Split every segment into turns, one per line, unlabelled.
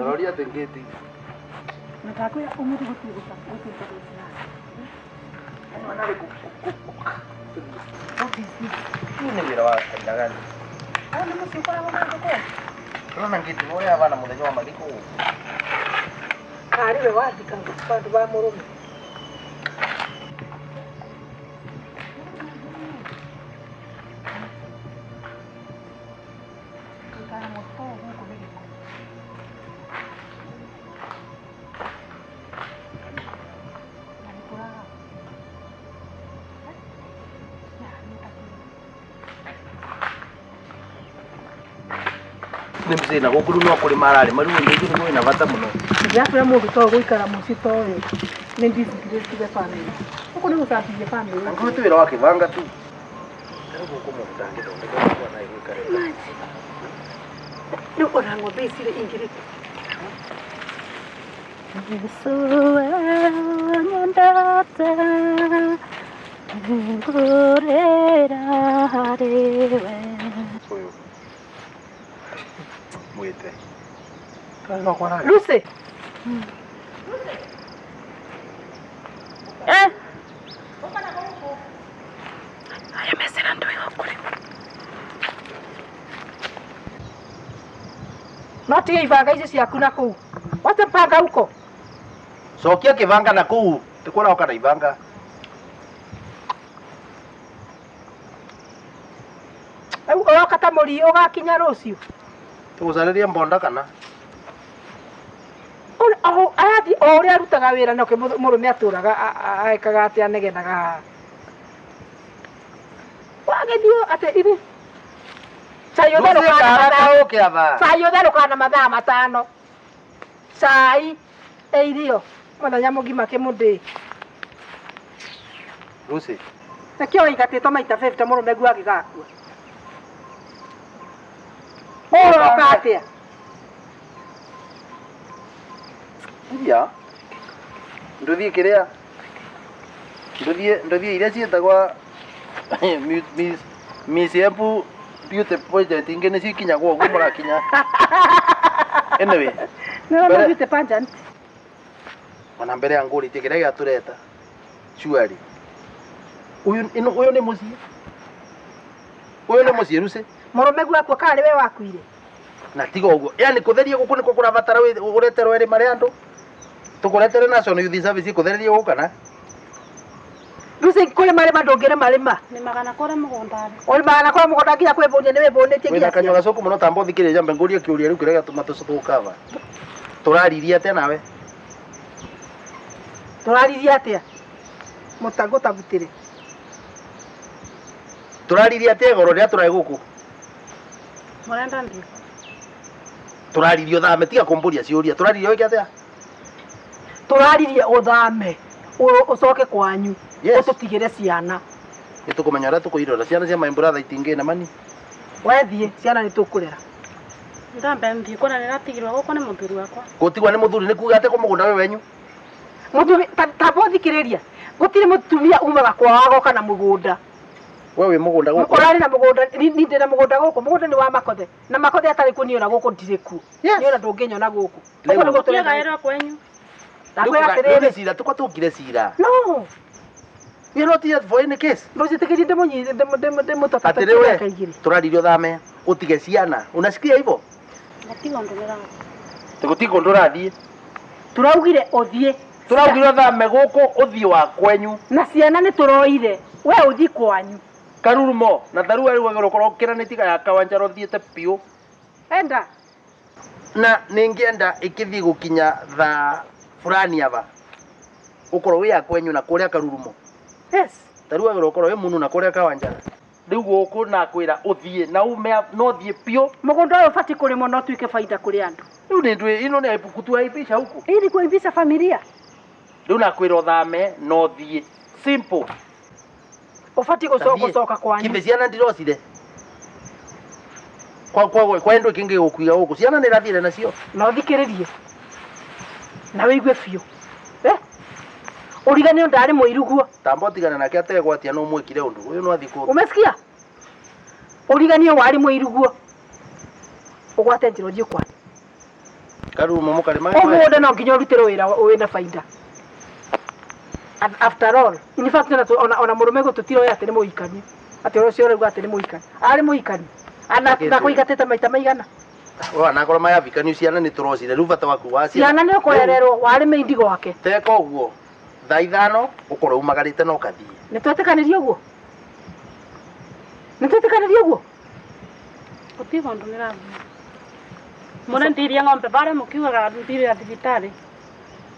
Roria atĩ ngĩti.
Na ndakwĩra ũmũthĩ gũtirĩ gũtirĩ
Ũyũ nĩ wĩra wa kaina gani?
Ũyũ nĩ mũciĩ ũkoragwo na ngũkũ.
Ũrona ngĩti nĩ ũrĩa bana mũthenya wa mathiko gũkũ.
Karĩ we wathika bandũ ba mũrũme. Gũikara mũciĩ ũyũ gũkũ nĩ gĩko. Na nĩ kũraga.
Nĩ mzee na gũkũ rĩu no kũrĩma ararĩma rĩu ũndũ ũcio nĩguo wĩna bata mũno.
Ndĩrakwĩra mũndũ to gũikara mũciĩ ta ũyũ nĩ disgrace to the family. Gũkũ nĩ gũcambithia family.
Angĩkorwo ti wĩra wa kĩbanga tu. Ta rĩu gũkũ mũndũ ndangĩthondeka ũguo na gũikara.
Rĩu ona ng'ombe ici rĩ ingĩrĩkũ?
Yesu nyendete ngũrĩra harĩ we.
Ũyũ. Mwĩte. Kaĩ no kwara.
Lucy.
Eh. Aya mecera ndå ĩgo kũrĩ.
No tiga ibanga icio ciaku na kũu. Wacha mpanga huko.
Cokia kĩbanga na kũu. Ti kũroka na ibanga.
Rĩu ũroka ta mũri ũgakinya rũciũ.
Tũgũcarĩria mbonda kana?
Arathiĩ o ũrĩa arutaga wĩra nake mũrũme atũraga ekaga atĩ anegenaga haha. Wagĩthiĩ atĩ ithe cai ũtherũkaga na mathaa
Ũke aba.
cai ũtherũkaga na mathaa 5. Cai ĩ irio mũthenya mũgima kĩmũndĩ.
Lucy.
Nakĩo waigatĩtwo maita 50 mũrũme guo agĩgakua. Ũroka atĩa?
Iria. Ndũthiĩ kĩrĩa. Ndũthiĩ ndũthiĩ iria ciĩtagwa Miss Embu Beauty Pageant ingĩ nĩcio ikinyagwo ũguo mũrakinya. Anyway,
Nĩ
Mbere-
beauty pageant.
ona mbere ya ngũrĩtie kĩrĩa gĩatũreta surely. Ũyũ ĩno ũyũ nĩ mũciĩ. Ũyũ nĩ mũciĩ Lucy.
Mũrũme guo akua karĩ we wakuire.
Na tiga ũguo. Yaani kũtheria gũkũ nĩkuo kũrabatara ũreterwo erĩ marĩ andũ. Tũkũretere National Youth Service ĩkũthererie gũkũ kana?
Lucy kũrĩma rĩma ndũngĩrĩma rĩma.
Nĩmaga na kũrĩa mũgũnda.
Ũrĩmaga na kũrĩa mũgũnda nginya kwĩbũnia nĩ wĩbũnĩtie
Wĩna
nginya
kanyua gacoku mũno tamba ũthikĩrĩria njambe ngũrie kĩũria rĩu kĩrĩa gĩatũma tũkava. Tũraririe atĩa nawe?
Tũraririe atĩa? Mũtangũtabutĩre.
Tũraririe atĩa igũrũ rĩrĩa tũrarĩ gũkũ?
Mũrenda ndĩ.
Tũraririe ũthame tiga kũmbũria ciũria. Tũraririe wĩke atĩa?
Tũraririe ũthame ũcoke kwanyu.
Yes.
Ũtũtigĩre ciana.
Nĩ tũkũmenya ũrĩa tũkũirora ciana cia my brother itingĩ na mani.
Wethiĩ ciana nĩ tũkũrera.
Ndambe nthiĩ kuona nĩratigirwo gũkũ nĩ mũthuri wakwa.
Gũtigwa nĩ mũthuri nĩ kuga atĩ kũ mũgũnda wĩ wenyu.
Mũthuri tamba ũthikĩrĩria. Gũtirĩ mũtumia umaga kwao agoka na mũgũnda.
We wĩ mũgũnda gũkũ.
Ũrarĩ na mũgũnda ni ndĩ na mũgũnda gũkũ. Mũgũnda nĩ wa Makothe. Na Makothe atarĩ kuo niĩ ona gũkũ ndirĩ kuo.
Yes.
Niĩ ona ndũngĩnyona gũkũ.
Rĩu-
Ũguo nĩguo tũrenda.
Gũtiagaĩrwo kwenyu.
Ndakwĩra
Rĩu
atĩrĩrĩ.
nĩ cira tũkwa tũkire cira.
No.
We are not here for any case.
Ndũnjĩtĩkĩrie ndĩmũnyite ndĩmũtatata
Atĩrĩ we
mĩaka 2.
tũraririe ũthame ũtige ciana. Unasikia hivyo?
Gũtirĩ ũndũ ndĩrathiĩ.
Tũgũtirĩ kũndũ ũrathiĩ.
Tũraugire ũthiĩ.
Tũraugire ũthame gũkũ ũthiĩ wa kwenyu.
Na ciana nĩ tũroire. We ũthiĩ kwanyu.
Karurumo na tharua rĩu wagĩrĩirwo gũkorwo ũkĩranĩtie ya Kawanjara ũthiĩte biũ.
Enda.
Na nĩngĩenda ĩkĩthiĩ gũkinya thaa fulani aba ũkorwo wĩ ya kwenyu na kũrĩa Karurumo.
Yes.
Tarĩu wagĩrĩirwo gũkorwo wĩ mũnu na kũrĩa Kawanjara. Rĩu gũkũ nakwĩra ũthiĩ na ume no ũthiĩ biũ.
Mũgũnda ũyũ ũbatiĩ kũrĩmwo na ũtuĩke baida kũrĩ andũ.
Rĩu nĩ ndwĩ ĩno nĩ kutuaibisha huku.
Ili kuimbisha familia.
Rĩu nakwĩra ũthame na ũthiĩ. Simple.
Ũbatiĩ gũcoka kwanyu.
Kibe ciana ndirocire. Kwa kwa kwa endo kĩngĩ gũkuiga gũkũ ciana nĩ irathire nacio.
Na ũthikĩrĩrie. Na wĩigue biũ. Eh? Ũriganĩrwo ndarĩ mũiru guo.
Tamba ũtigane nake ategwatia no mwĩkire ũndũ. Ũyũ no athiĩ kũ.
Umesikia? Ũriganĩrwo warĩ mũiru guo. Ũgwate njĩra ũthiĩ kwanyu.
Karumo mũkarĩma.
Ũmũthĩ no nginya ũrutĩrwo wĩra wĩna baida. After all, in fact, ona mũrũme gũtũtiroĩ atĩ nĩ mũhikani, atĩ ũcio ũrauga atĩ nĩ mũhikani arĩ mũhikani ana
Akĩte.
ndakũingatĩte maita maigana.
Anakorwo mayavikaniu ciana nĩ tũrocire rĩu bata waku wa
ciana nĩ ũkũrererwo warĩ mĩindi gwake.
Teka ũguo thaa 5 ũkorwo umagarĩte na ũkathiĩ.
Nĩ twetĩkanĩria ũguo, nĩ twetĩkanĩria ũguo.
Gũtirĩ ũndũ nĩrathiĩ. Mũrendirie ng'ombe barĩa mũkiugaga mbirũ ya thibitarĩ.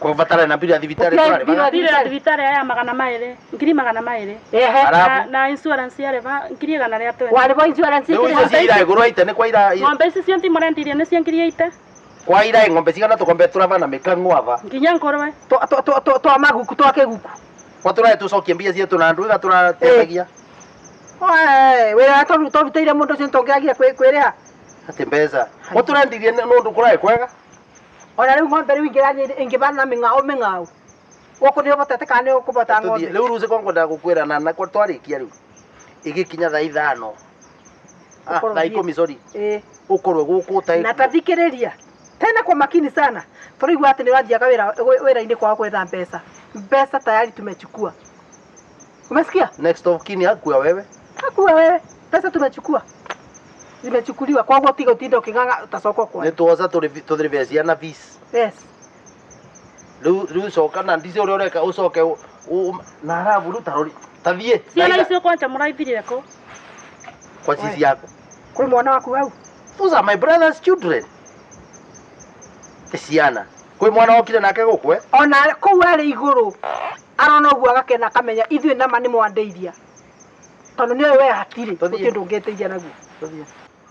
Kwa batara na mbirũ ya thibitarĩ.
Gũtiarĩ
tũrarĩ
mbirũ ya
Mbirũ ya thibitarĩ ya 200, 200,000.
Ehe.
Arabu.
Na insurance yarĩ ba 120,000.
Warĩ bo insurance.
Rĩu icio cia ira igũrũ aite nĩ kwa ira.
Ng'ombe ici cionthi mũrendirie nĩ cia 80,000.
Kwa ira ng'ombe cigana tũkombe tũrabana mĩkang'o aba.
Nginya ngũrwe.
Twa maguku twa kĩguku.
Kwa tũrae tũcokie mbia cietũ na andũ ĩga tũrateithagia.
Wĩra twarutĩire mũndũ ũcio nĩtũngĩagire kwĩrĩha.
Atĩ mbeca gũtũrendirie nĩ ũndũ kũraĩ kwega.
Ona rĩu ng'ombe rĩu ingĩbana mĩng'ao mĩng'ao gũkũ nĩ ũbotete kana nĩ ũkũbota
Tũthiĩ.
ng'ombe.
Rĩu rũci kwa ngwendaga gũkwĩra na kwa twarĩkia rĩu ĩgĩkinya thaa 5. Ah,
Ũkorwo
thaa
ũthiĩte.
10, sorry.
Ĩĩ.
Ũkorwo gũkũ ta
Na tathikĩrĩria tena kwa makini sana, tũraigua atĩ nĩ ũrathiaga wĩra-inĩ kwao gwetha mbeca. Mbeca tayari tumechukua, umesikia?
Next of kin akua wewe.
Hakua wewe, pesa tumechukua, zimechukuliwa. Koguo tiga ũtinde ũkĩng'ang'a utacoka
Nĩ
kwa
tuoca tũrĩbe ciana fees.
Yes.
Rĩu coka na ndici ũrĩa ũreka ũcoke na arabu rĩu tarori tathiĩ.
Ciana icio kwanja mũraithirire kũ?
Kwa cici yaku.
Kwĩ mwana waku hau.
Those are my brother's children. Ti ciana kwĩ mwana wokire nake gũkũ eh?
Ona kũu arĩ igũrũ arona ũguo agakena akamenya ithuĩ nama nĩ mwandeithia tondũ nĩoĩ we hatirĩ
Tũthiĩ.
gũtirĩ ũndũ ũngĩteithia naguo.
Tũthiĩ.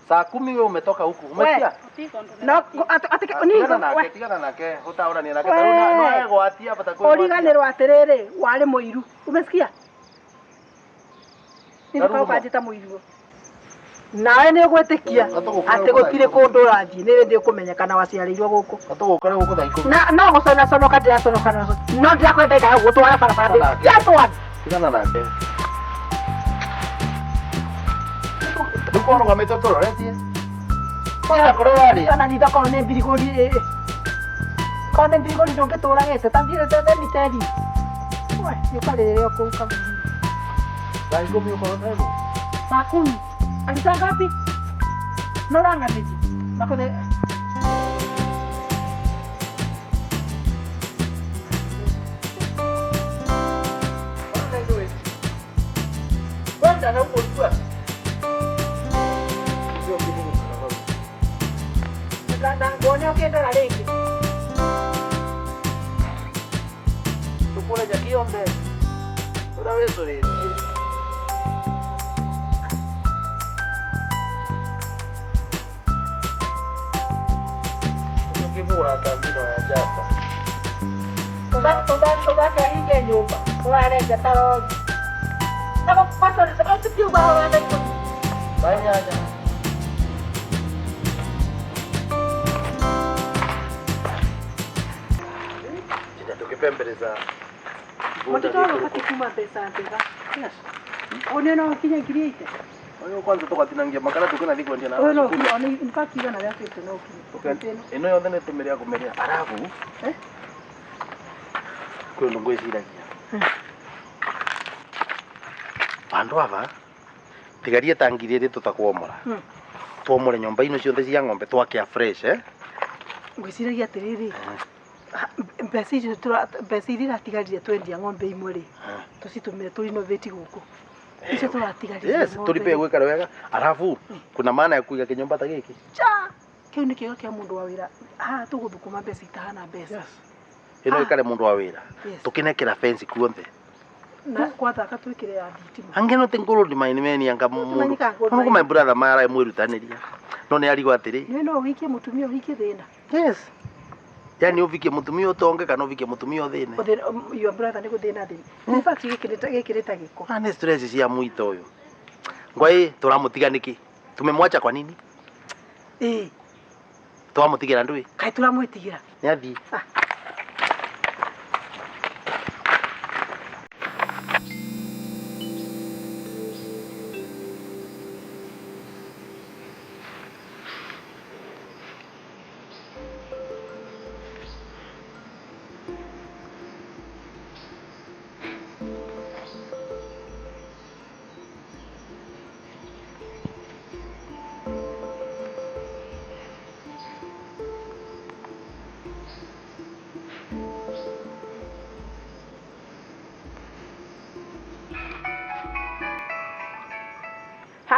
Saa 10 we umetoka huku umesikia?
Gũtirĩ ũndũ
No
nĩrathiĩ.
Tigana nake, tigana nake, ũtaũrania nake.
We.
Tarĩu no egwatia bata kwĩgwatia.
Ũriganĩrwo atĩrĩrĩ warĩ mũiru, umesikia?
Karumo.
Nĩndũkanjĩta mũiru nawe nĩ ũgwĩtĩkia
Gatũgũkĩra
atĩ
gũkũ
gũtirĩ
thaa 10.
kũndũ ũrathiĩ nĩ rĩndĩ ũkũmenya kana waciarĩirwo gũkũ.
Gatũgũkĩra gũkũ thaa 10.
Na no gũconaconoka ndĩraconoka no ndĩrakwenda ikaga gũtwara barabara
Nake.
yatwara.
Tigana nake. Rĩu kwarũgamĩte tũroretie. Kwanza kũrĩa ũrarĩa.
Ona nitha korwo nĩ mbirigũri ĩ korwo nĩ mbirigũri ndũngĩtũragĩte ta miteri we nĩũkarĩrĩre o kũu kaburi.
Thaa 10 ũkorwo ũtarĩ.
Saa 10 alisa ngapi norang'anĩria makũthe.
Kwenda na huko ulikuwa. Sio kibugu.
Na ngone ũkĩndora rĩngĩ.
Tukule nyakionde. Ũrĩa wĩcũrĩtie. Ũkĩbũra ta mbino ya njata.
Tũthake hinge nyũmba ũrarenja ta rori tũkiuga hau thaa 10.
Thaa 8. Tinda tukipembeleza.
Mũtito ũyũ ũbatiĩ kuma mbeca njega one no ũkinye 80,000.
Ũyũ kwanza tũgatinangia makara tũkĩna kwendia na.
Ũyũ no ũkinye one in fact 150 no ũkinye.
Ĩno yothe nĩ tũmĩrĩa kũmĩrĩa. Arabu.
Eh?
Kwĩ ũndũ ngwĩciragia. Bandũ aba tigarie ta 2,000 tũtakwomora. Twomore nyũmba ino ciothe cia ng'ombe twake fresh eh?
Ngwĩciragia atĩrĩrĩ, mbeca icio mbeca iria iratigarire twendia ng'ombe imwe rĩ, tũcitũmĩre tũrinovate gũkũ icio tũratigaririe.
Yes, tũripe gwĩkara wega. Arabu kuna maana ya kũiga kĩnyũmba ta gĩkĩ.
Cha kĩu nĩ kĩo kĩa mũndũ wa wĩra haha tũgũthũkũma mbeca itahana mbeca.
Ĩno
Ah.
ĩkare mũndũ wa wĩra.
Yes.
Tũkĩnekera fence kuonthe.
Na kwathaka twĩkĩre ya thitima.
Angĩ no ti gold mine meni anga mũndũ.
Tũmenyekaga gold
No
mine.
my brother mara mwĩrutanĩria. No nĩ arigwo atĩrĩ.
Nĩ no ũhikie mũtumia ũhikie thĩna.
Yes. Yani ũvikie mũtumia ũtonge kana ũvikie mũtumia ũthĩne.
Your brother nĩ gũthĩna thĩna, in fact gĩkĩ nĩ ta gĩko.
Ah, nĩ stress cia mwito ũyũ. Ngwai tũramũtiga nĩkĩ? Tumemwacha kwa nini?
Ĩĩ.
Twamũtigĩra ndũĩ?
Kaĩ tũramwĩtigĩra.
Nĩ athiĩ.
Ah.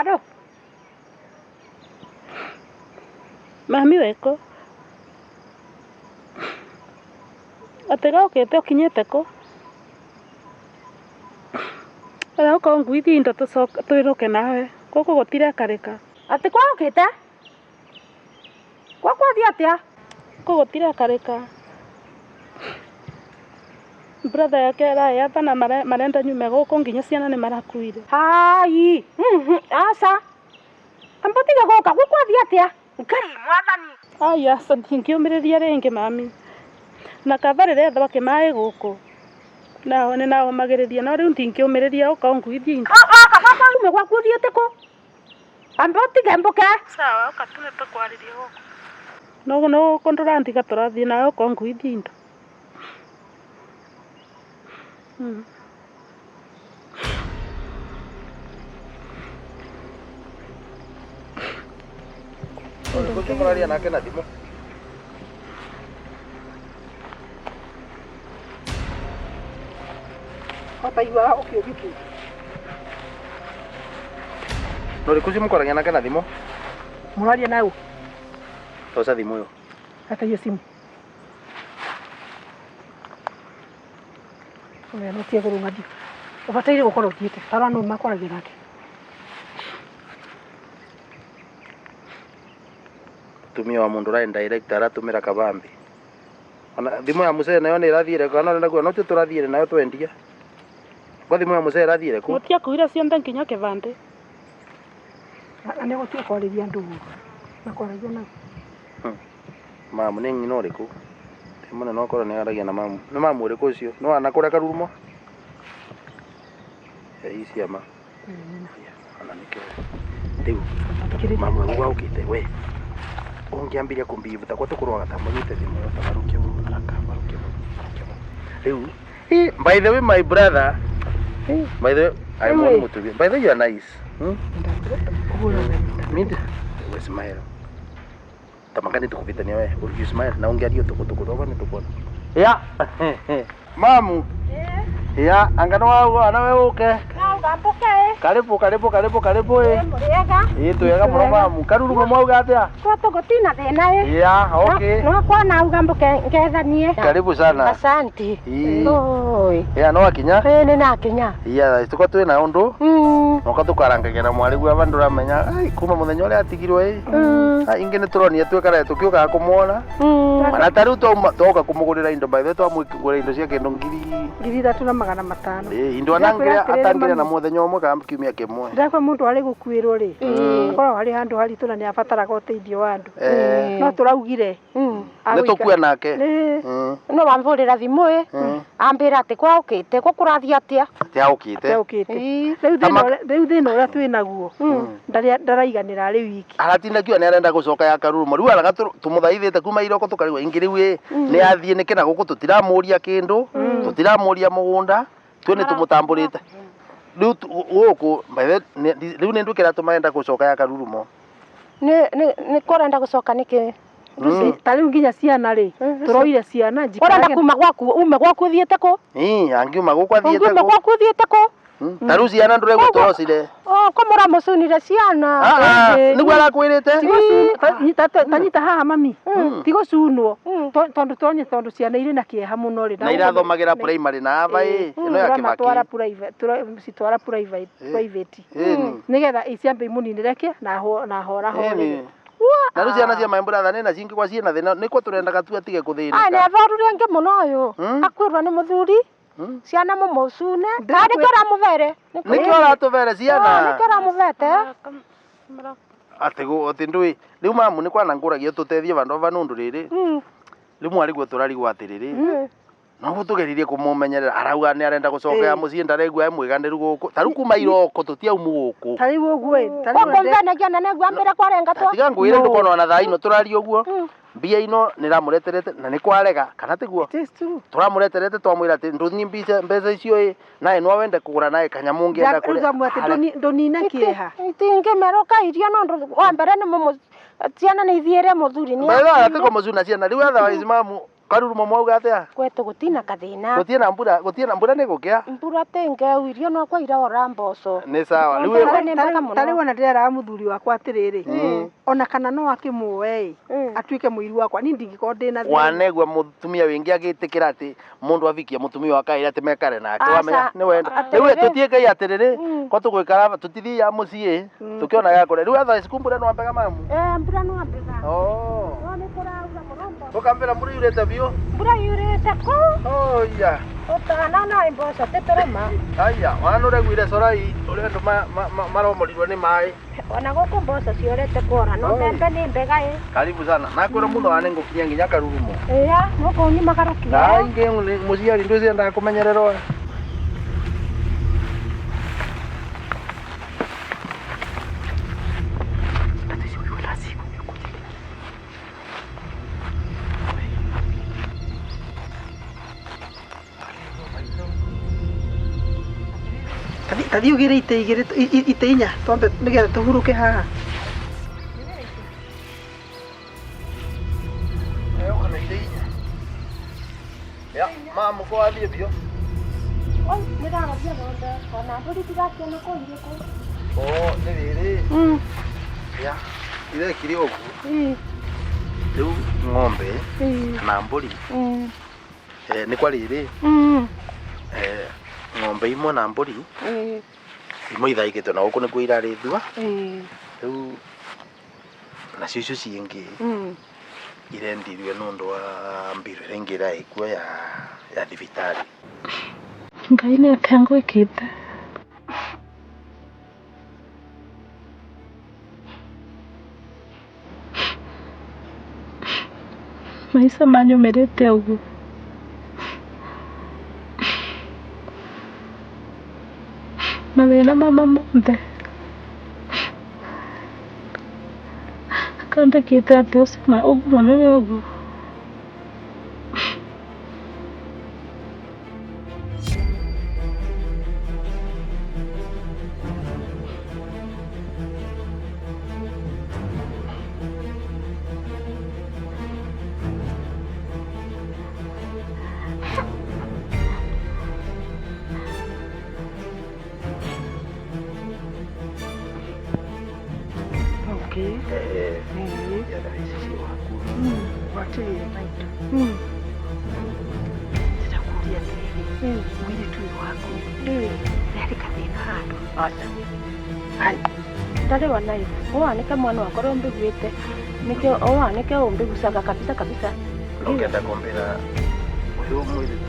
Alo.
Mami weko. Atega ukite ukinyite ku. Ara uko nguithi indo tucoka twiruke nawe. Guku gutirekarika.
Ati kwa ukite? Kwa kwathi atia?
Guku gutirekarika. Brother yake arayatha na marenda nyume guku nginya ciana ni marakuire.
Hai. Aca. Ambotiga guka guku kwathi atia? Ngai mwathani.
Ai aca ndingiumiriria ringi mami. Na kaba riria thwake mai guku. Nao ni nao magiriria no riu ndingiumiriria uka nguithi indo.
Oka gwakwa ume gwaku uthiite ku? Ambotiga mbuke.
Sawa uka tu nitukwariria guku. No no guku ndurandiga turathie nawe uka nguithi indo.
Ũrĩkũ mũraria nake na thimũ?
Wataiguaga ũkĩũrio kĩũria.
Na ũrĩkũ ũcio mũkwaragia nake na thimũ?
Mũraria na ũ?
Toca thimũ ĩyo.
Leta hiyo simu. Oya no tie kũrũnga thiũ. Ũbataire gũkorwo ũthiĩte. Tarora nũ makwaragia nake.
Mutumia wa mundu ũrarĩ director aratũmĩra kabambi. Ona thimũ ya mũcee nayo nĩ ĩrathiire kana ũrenda kuga no tio tũrathiire nayo twendia. Kwa thimũ ya mũcee ĩrathiire kũ?
Mũtiakuire cionthe nginya kĩbandĩ.
Na nĩ gũtiga kwarĩria andũ ũru. Makwaragia nao.
Mamu nĩ nyina ũrĩkũ? Ti mũnene okorwo nĩ aragia na mamu. Nĩ mamu ũrĩkũ ũcio? Nĩ wana kũrĩa Karurumo? Ĩ ciama. Ona nĩkĩo. Rĩu mamu auga ũkĩte we. Ũngĩambirie kũmbibuta kwa tũkũrwaga ta mũnyite thimũ ĩyo ta baruke ũguo haraka baruke ũguo. Rĩu by the way my brother, by the way I'm one mutumia. By the way you are nice. Mimi we smile. Tamakani tukuvitania we. You smile na ungeario tukutukuroba ni tukona. Ya. Mamu. Ya, angano wao anawe uke.
Nauga mbuke.
Karibu karibu karibu karibu eh.
Muriega.
Ĩ twega mũno mamu. Karurumo mwauga atia?
Kwa tugutina thina ĩ.
Ya, okay.
No kwa nauga mbuke ngethanie.
Karibu sana.
Asante. Oi.
Ya no akinya?
Ĩ nĩ nakinya.
Ya, tuko twina undu. Noka tukarangagĩra mwari gwa bandu ramenya ai kuma muthenya uria atigirwo ĩ. Ai ingi nĩ tũronire twikara tukiukaga kũmuona. Mana ta rĩu twoka kũmũgũrĩra indo by the way twamũgũrĩra indo cia kĩndũ
3500.
Ĩ indo anangĩra atangĩra na muthenya ũmwe kana kiumia kĩmwe.
Ndakwa mundu arĩ gũkuĩrwo rĩ akoragwo harĩ handũ haritũ na nĩ abataraga ũteithio wa andũ. No tũraugire
nĩ tũkue nake.
No wamvũrĩra thimũ ĩ ambĩra atĩ kwa ũkĩte kũ kũrathiĩ atĩa?
Atĩ aũkĩte.
Aũkĩte. Rĩu thĩna ũrĩa twĩ naguo ndaraiganĩra arĩ wiki.
Aratinda kiuga nĩ arenda gũcoka ya Karurumo. Rĩu araga tũmũthaithĩte kuma iroko tũkarigwo ingĩ rĩu ĩ nĩ athiĩ nĩkĩ na gũkũ tũtiramũria kĩndũ tũtiramũria mũgũnda twe nĩ tũmũtambũrĩte. Rĩu gũkũ rĩu nĩ nduĩkĩra tũmarenda gũcoka ya Karurumo.
Nĩ kũrenda gũcoka nĩkĩ?
Ta rĩu nginya ciana rĩ tũroire ciana
njikarage. Ũrenda kuma gwaku ume gwaku ũthiĩte kũ?
Ĩ angiuma gũkũ athiĩte kũ?
Angiuma gwaku ũthiĩte kũ?
Ta rĩu ciana ndũraigua tũrocire.
Ko mũramũcunire ciana.
Nĩguo arakwĩrĩte?
Tanyita haha mami. Ti gũcunwo tondũ tũronye tondũ ciana irĩ na kĩeha mũno rĩ.
Na irathomagĩra primary na aba ĩ ĩno ya Kĩbaki.
Citwara private. Nĩgetha iciambe imũninĩre kĩ na ahorahorere.
Na rĩu ciana cia my brother nĩ na cingĩ kwa ciĩna thĩna nĩkuo tũrendaga tu atige kũthĩnĩka.
Ai nĩ athoru rĩngĩ mũno ũyũ. Akuĩrwo nĩ mũthuri. Ciana mũmũcune. Nĩkĩo ũramũbere?
Nĩkĩo ũratũbere ciana?
Nĩkĩo ũramũbete?
Atĩ atĩ ndũĩ rĩu mamu nĩ kwana ngũragia tũteithie vandũ ava nũndũ rĩrĩ rĩu mwarĩguo tũrarigwo atĩrĩrĩ noguo tũgeririe kũmũmenyerera arauga nĩ arenda gũcoka ya mũciĩ ndaregua e mwĩganĩru gũkũ ta rĩu kuma iroko tũtiaumu gũkũ.
Ta rĩu ũguo ĩ ta rĩu
Gũkũ na nĩguo ambĩre kwarengatwo.
Tiga ngwĩre ndũkona ona thaa ino tũraria ũguo mbia ino nĩramũreterete na nĩ kwarega kana tiguo tũramũreterete twamwĩra atĩ ndũni mbeca icio ĩ nawe no wende kũgũra nawe kanyamũ ũngĩenda kũrĩa.
Ndũnine kĩeha.
Itingĩmerũka irio no wa mbere nĩ ciana nĩ ithiĩre mũthuri nĩ.
Mbere atĩ kũmũcuna ciana rĩu otherwise mamu Karurumo mwauga atia?
Kwetu gutina kathina.
Gutie na mbura, gutie na mbura ni gukia.
Mbura tenge irio no kwa iraora mboco.
Ni sawa. Riu
Mbura nĩ mbega mũno.
Tarĩ wona ndĩreraga mũthuri wakwa atĩrĩrĩ, ona kana no akĩmuoe ĩ, atuĩke mũiru wakwa, niĩ ndingĩkorwo ndĩna thĩna.
Wanegua mutumia wingi agitikira ati mundu avikia mutumia wake ira ati mekare nake
Aca,
wamenya ni wendo
atĩrĩrĩ.
riu tutie ngai atiriri ko tugwikara tutithia mucii tukiona ya kure riu thaa ici kumbura no ambega mamu.
Eh, mbura no ambega.
Oh.
No nĩ kũraura mũno mboco.
Ukambira mbura yurite biu.
Mbura yurĩte kũu.
Oh ya.
Ũtana na mboco tĩtũrĩma.
Aya, wana nureguire corai uria andu maromorirwo ni mai.
Ona gũkũ mboco ciorĩte kũra no
Oi.
mbembe nĩ mbega ĩ.
Karibu sana. Nakwira mutho wane ngukinya nginya Karurumo.
Ĩya, nũkũnyima
Na ingi muciari ndwiciendaga kumenyererwo.
Tathiĩ ũgĩre itĩ igĩrĩ, itĩ inya twambe nĩgetha tũhurũke haha.
Kana itĩ inya. Ya, mamu ko athiĩ biũ.
Oi, nĩndararia ng'ombe ona mbũri ndiraciona kũu irĩ kũu.
Oh, nĩ rĩrĩ. Ya, irekire ũguo. Rĩu ng'ombe kana mbũri nĩ kwa rĩrĩ ng'ombe imwe na mbũri imwe ithaikĩtwo na gũkũ nĩkuo irarĩithua. Rĩu nacio icio cingĩ irendirio nĩ ũndũ wa mbirũ ĩrĩa ĩngĩ ĩraĩkuo ya thibitarĩ.
Ngai nĩ atĩa ngwĩkĩte? Maica manyũmĩrĩte ũguo. Mathĩna mama mothe. Kandĩkĩte atĩ ũcio ũguo mũnene ũguo.
Okay.
Ya thaa ici ciĩ waku.
Watĩrĩrĩ maitũ. Ndĩrakũria atĩrĩrĩ, mũirĩtu ũyũ waku nĩ harĩ kathĩna handũ?
Aca. Ndarĩ wanaibu. Ũwanĩke mwana wakwa ũrĩa ũmbiguĩte. Nĩkĩo ũwanĩke ũmbigucaga kabisa kabisa.
Ũngĩenda kũmbĩra ũyũ mũirĩtu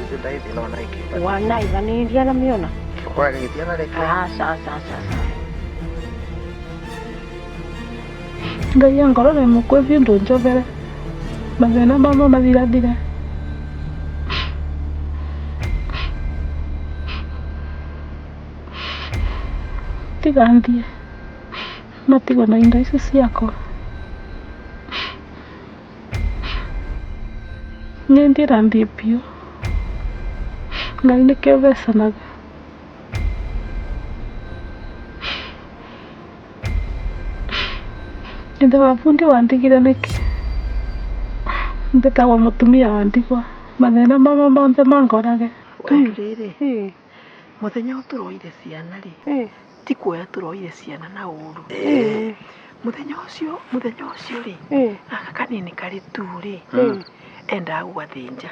ũcio ndaithĩ no na ĩkĩ.
Wanaiba nĩ ndianamĩona.
Kĩokoraga gĩtianareke.
Aca, aca, aca, aca.
Ngai angorwo nĩ mũkue biũ ndũnjobere. Mathĩna mama mathirathire. Tiga thiĩ matigwo na indo icio ciakwa. Nĩ ndĩrathiĩ biũ. Ngai nĩkĩo ũthecanaga. Ithe wa bundi wandigire nĩkĩ? Mbĩtagwo mũtumia wa ndigwa. Mathĩna mama mothe mangorage.
Tondũ rĩrĩ, mũthenya ũyũ tũroire ciana rĩ, ti kuoya tũroire ciana na ũru. Mũthenya ũcio rĩ, gaka kanini karĩ tu rĩ, endaga gũgathĩnja.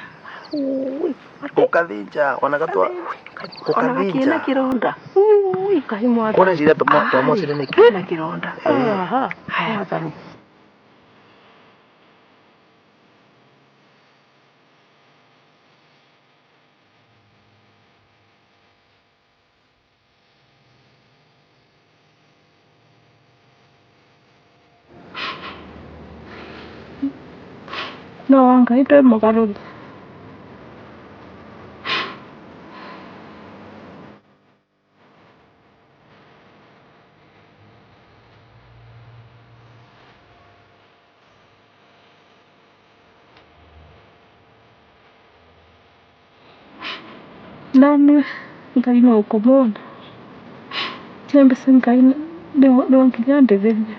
Gũkathĩnja ona gatua
Ona gakĩna
gũkathĩnja.
kĩronda.
Ngai mwathani.
Kuona cira twamocire nĩkĩ?
Kĩna kĩronda.
Aha.
Haya.
Mwathani.
No wa Ngai ndwĩ mũgarũri. Nani Ngai no ũkũmwona. Nĩmbĩcĩ Ngai no nginya andĩthĩrie.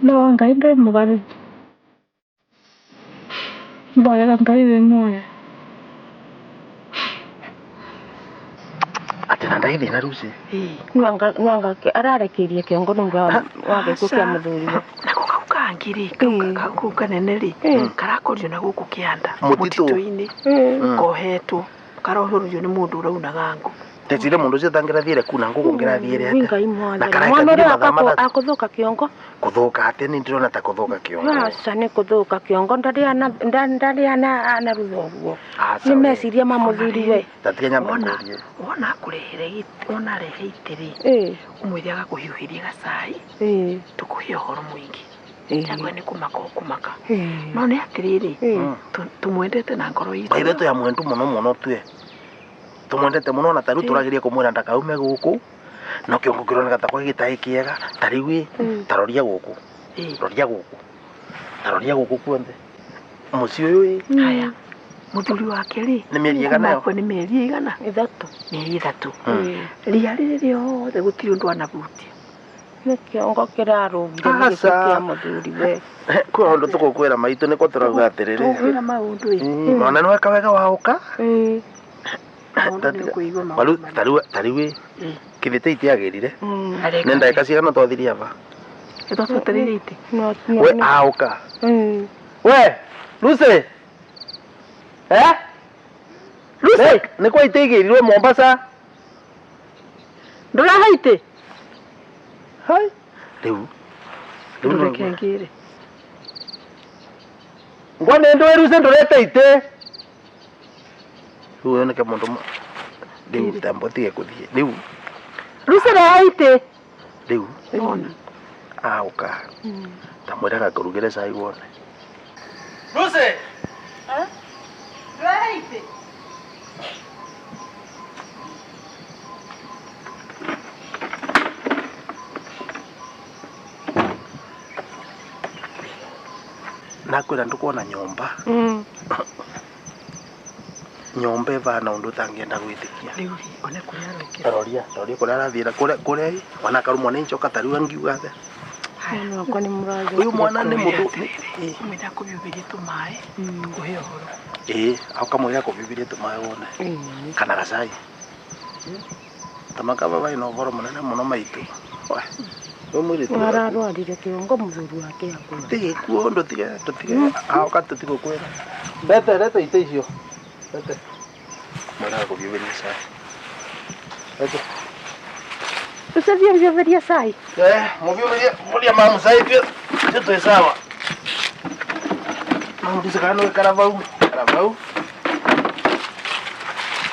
No Ngai ndĩ mũgarĩ. Mboyaga Ngai wĩ muoyo.
Atĩ na ndaĩ thĩna Lucy.
Nwanga nwanga ararekirie kĩongo nĩ ũndũ wa gĩkuũ kĩa mũthuriwe.
Nako kau kangĩ rĩ, kau kau kanene rĩ, karakorio na gũkũ kĩanda
Mũtitũ.
mũtitũ-inĩ, kohetwo, karohũrũrio nĩ mũndũ ũraunaga ngũ.
Ndecire mundu ucio tangĩrathiire kuna ngũkũ ngĩrathiire
Wi
atĩa.
Ngai
Na
mwathani.
karaika
Mwana
thire
ũrĩa
mathaa matatũ.
akũthũka kĩongo.
Kũthũka atĩa nĩ ndĩrona ta kũthũka kĩongo.
Aca nĩ kũthũka kĩongo ndarĩ ana ndarĩ ana anarutha ũguo.
Aca
Nĩ
we.
meciria ma mũthuriwe.
Tatiga nyambe
Wona
ngũrie.
wona akũrehere gĩtĩ, wona arehe itĩ rĩ, ũmwĩre agakũhiũhĩria gacai, tũkũhe ũhoro mũingĩ. Ndakwa nĩ kũmaka ũkũmaka. No nĩ atĩrĩrĩ, tũmwendete na ngoro itũ.
By the way twĩ amwendu mũno mũno twe. Tũmwendete mũno na tarĩu tũrageria kũmwĩra ndakaume gũkũ. No kĩongo kĩroneka ta kwa gĩtarĩ kĩega. Ta rĩu ĩ, ta roria gũkũ. Roria gũkũ. Ta roria gũkũ kuothe. Mũciĩ ũyũ ĩ,
Haya, mũthuri wake rĩ,
Nĩ mĩeri ĩgana yo?
kuma akua nĩ mĩeri ĩgana?
Ĩthatũ.
Mĩeri ĩthatũ. Ria rĩrĩ rĩothe gũtirĩ ũndũ anabutia.
Nĩ kĩongo kĩrarũgire nĩ gĩkuũ
Aca.
kĩa mũthuriwe.
Kwĩ ũndũ tũgũkwĩra maitũ nĩkwo tũrauga atĩrĩrĩ.
Tũgũkwĩra maũndũ ĩ.
Ona nĩ weka wega waũka.
Maũndũ nĩ ũkũigua maũndũ
Waru tarĩu tarĩu ĩ, kĩthĩ itiagĩrire.
Areka
Nĩ ndagĩka cigana twathirie aba?
Nĩ twatwetereire itĩ.
We aũka. We, Lucy. Eh? Lucy, nĩ kwa itĩ igĩrirwo Mombasa.
Ndũraha itĩ?
Hai. Rĩu. Rĩu no
Ndũreke ngĩre.
Ngwa nĩ ndũĩ Lucy ndũrete itĩ. Rĩu yoneke mũndũ rĩu tambo tige kũthiĩ. Rĩu
Lucy reha itĩ.
rĩu
Ona.
aũka. Tamwĩraga ngũrugĩre cai wone. Lucy!
Ndũraha itĩ?
Nakwĩra ndũkuona nyũmba. Nyũmba ĩbana ũndũ ũtangĩenda gwĩtĩkia.
Rĩu rĩ, one kũrĩa arokĩra.
Roria, roria kũrĩa arathiĩra kũrĩa kũrĩa ĩ, ona akarũmwo nĩ njoka ta rĩu angiuga atĩa.
Mwana wakwa nĩ mũrathũkire.
Ũyũ mwana nĩ mũndũ
Ũmwĩre akũhiũhĩrie tũmaĩ, tũkũhe ũhoro.
ĩĩ, ũkamwĩra akũhiũhĩrie tũmaĩ wone. Kana gacai. Tamakaba bai na ũhoro mũnene mũno maitũ. We, ũyũ mũirĩtu waku.
Ararwarire kĩongo mũthuri wake akua.
Ti gĩkuũ ndũtige ndũtige aoka tũtigũkwĩra. Rete rete itĩ icio. Rete. Mwĩra akũhiũhĩrie cai. Rete.
Ũcathiĩ ũhiũhĩrie cai.
Eh, mũhiũhĩrie mũria mamu cai tuĩ tuĩ twĩ sawa. Mamu ndicĩ kana nĩũĩ karabau. Karabau.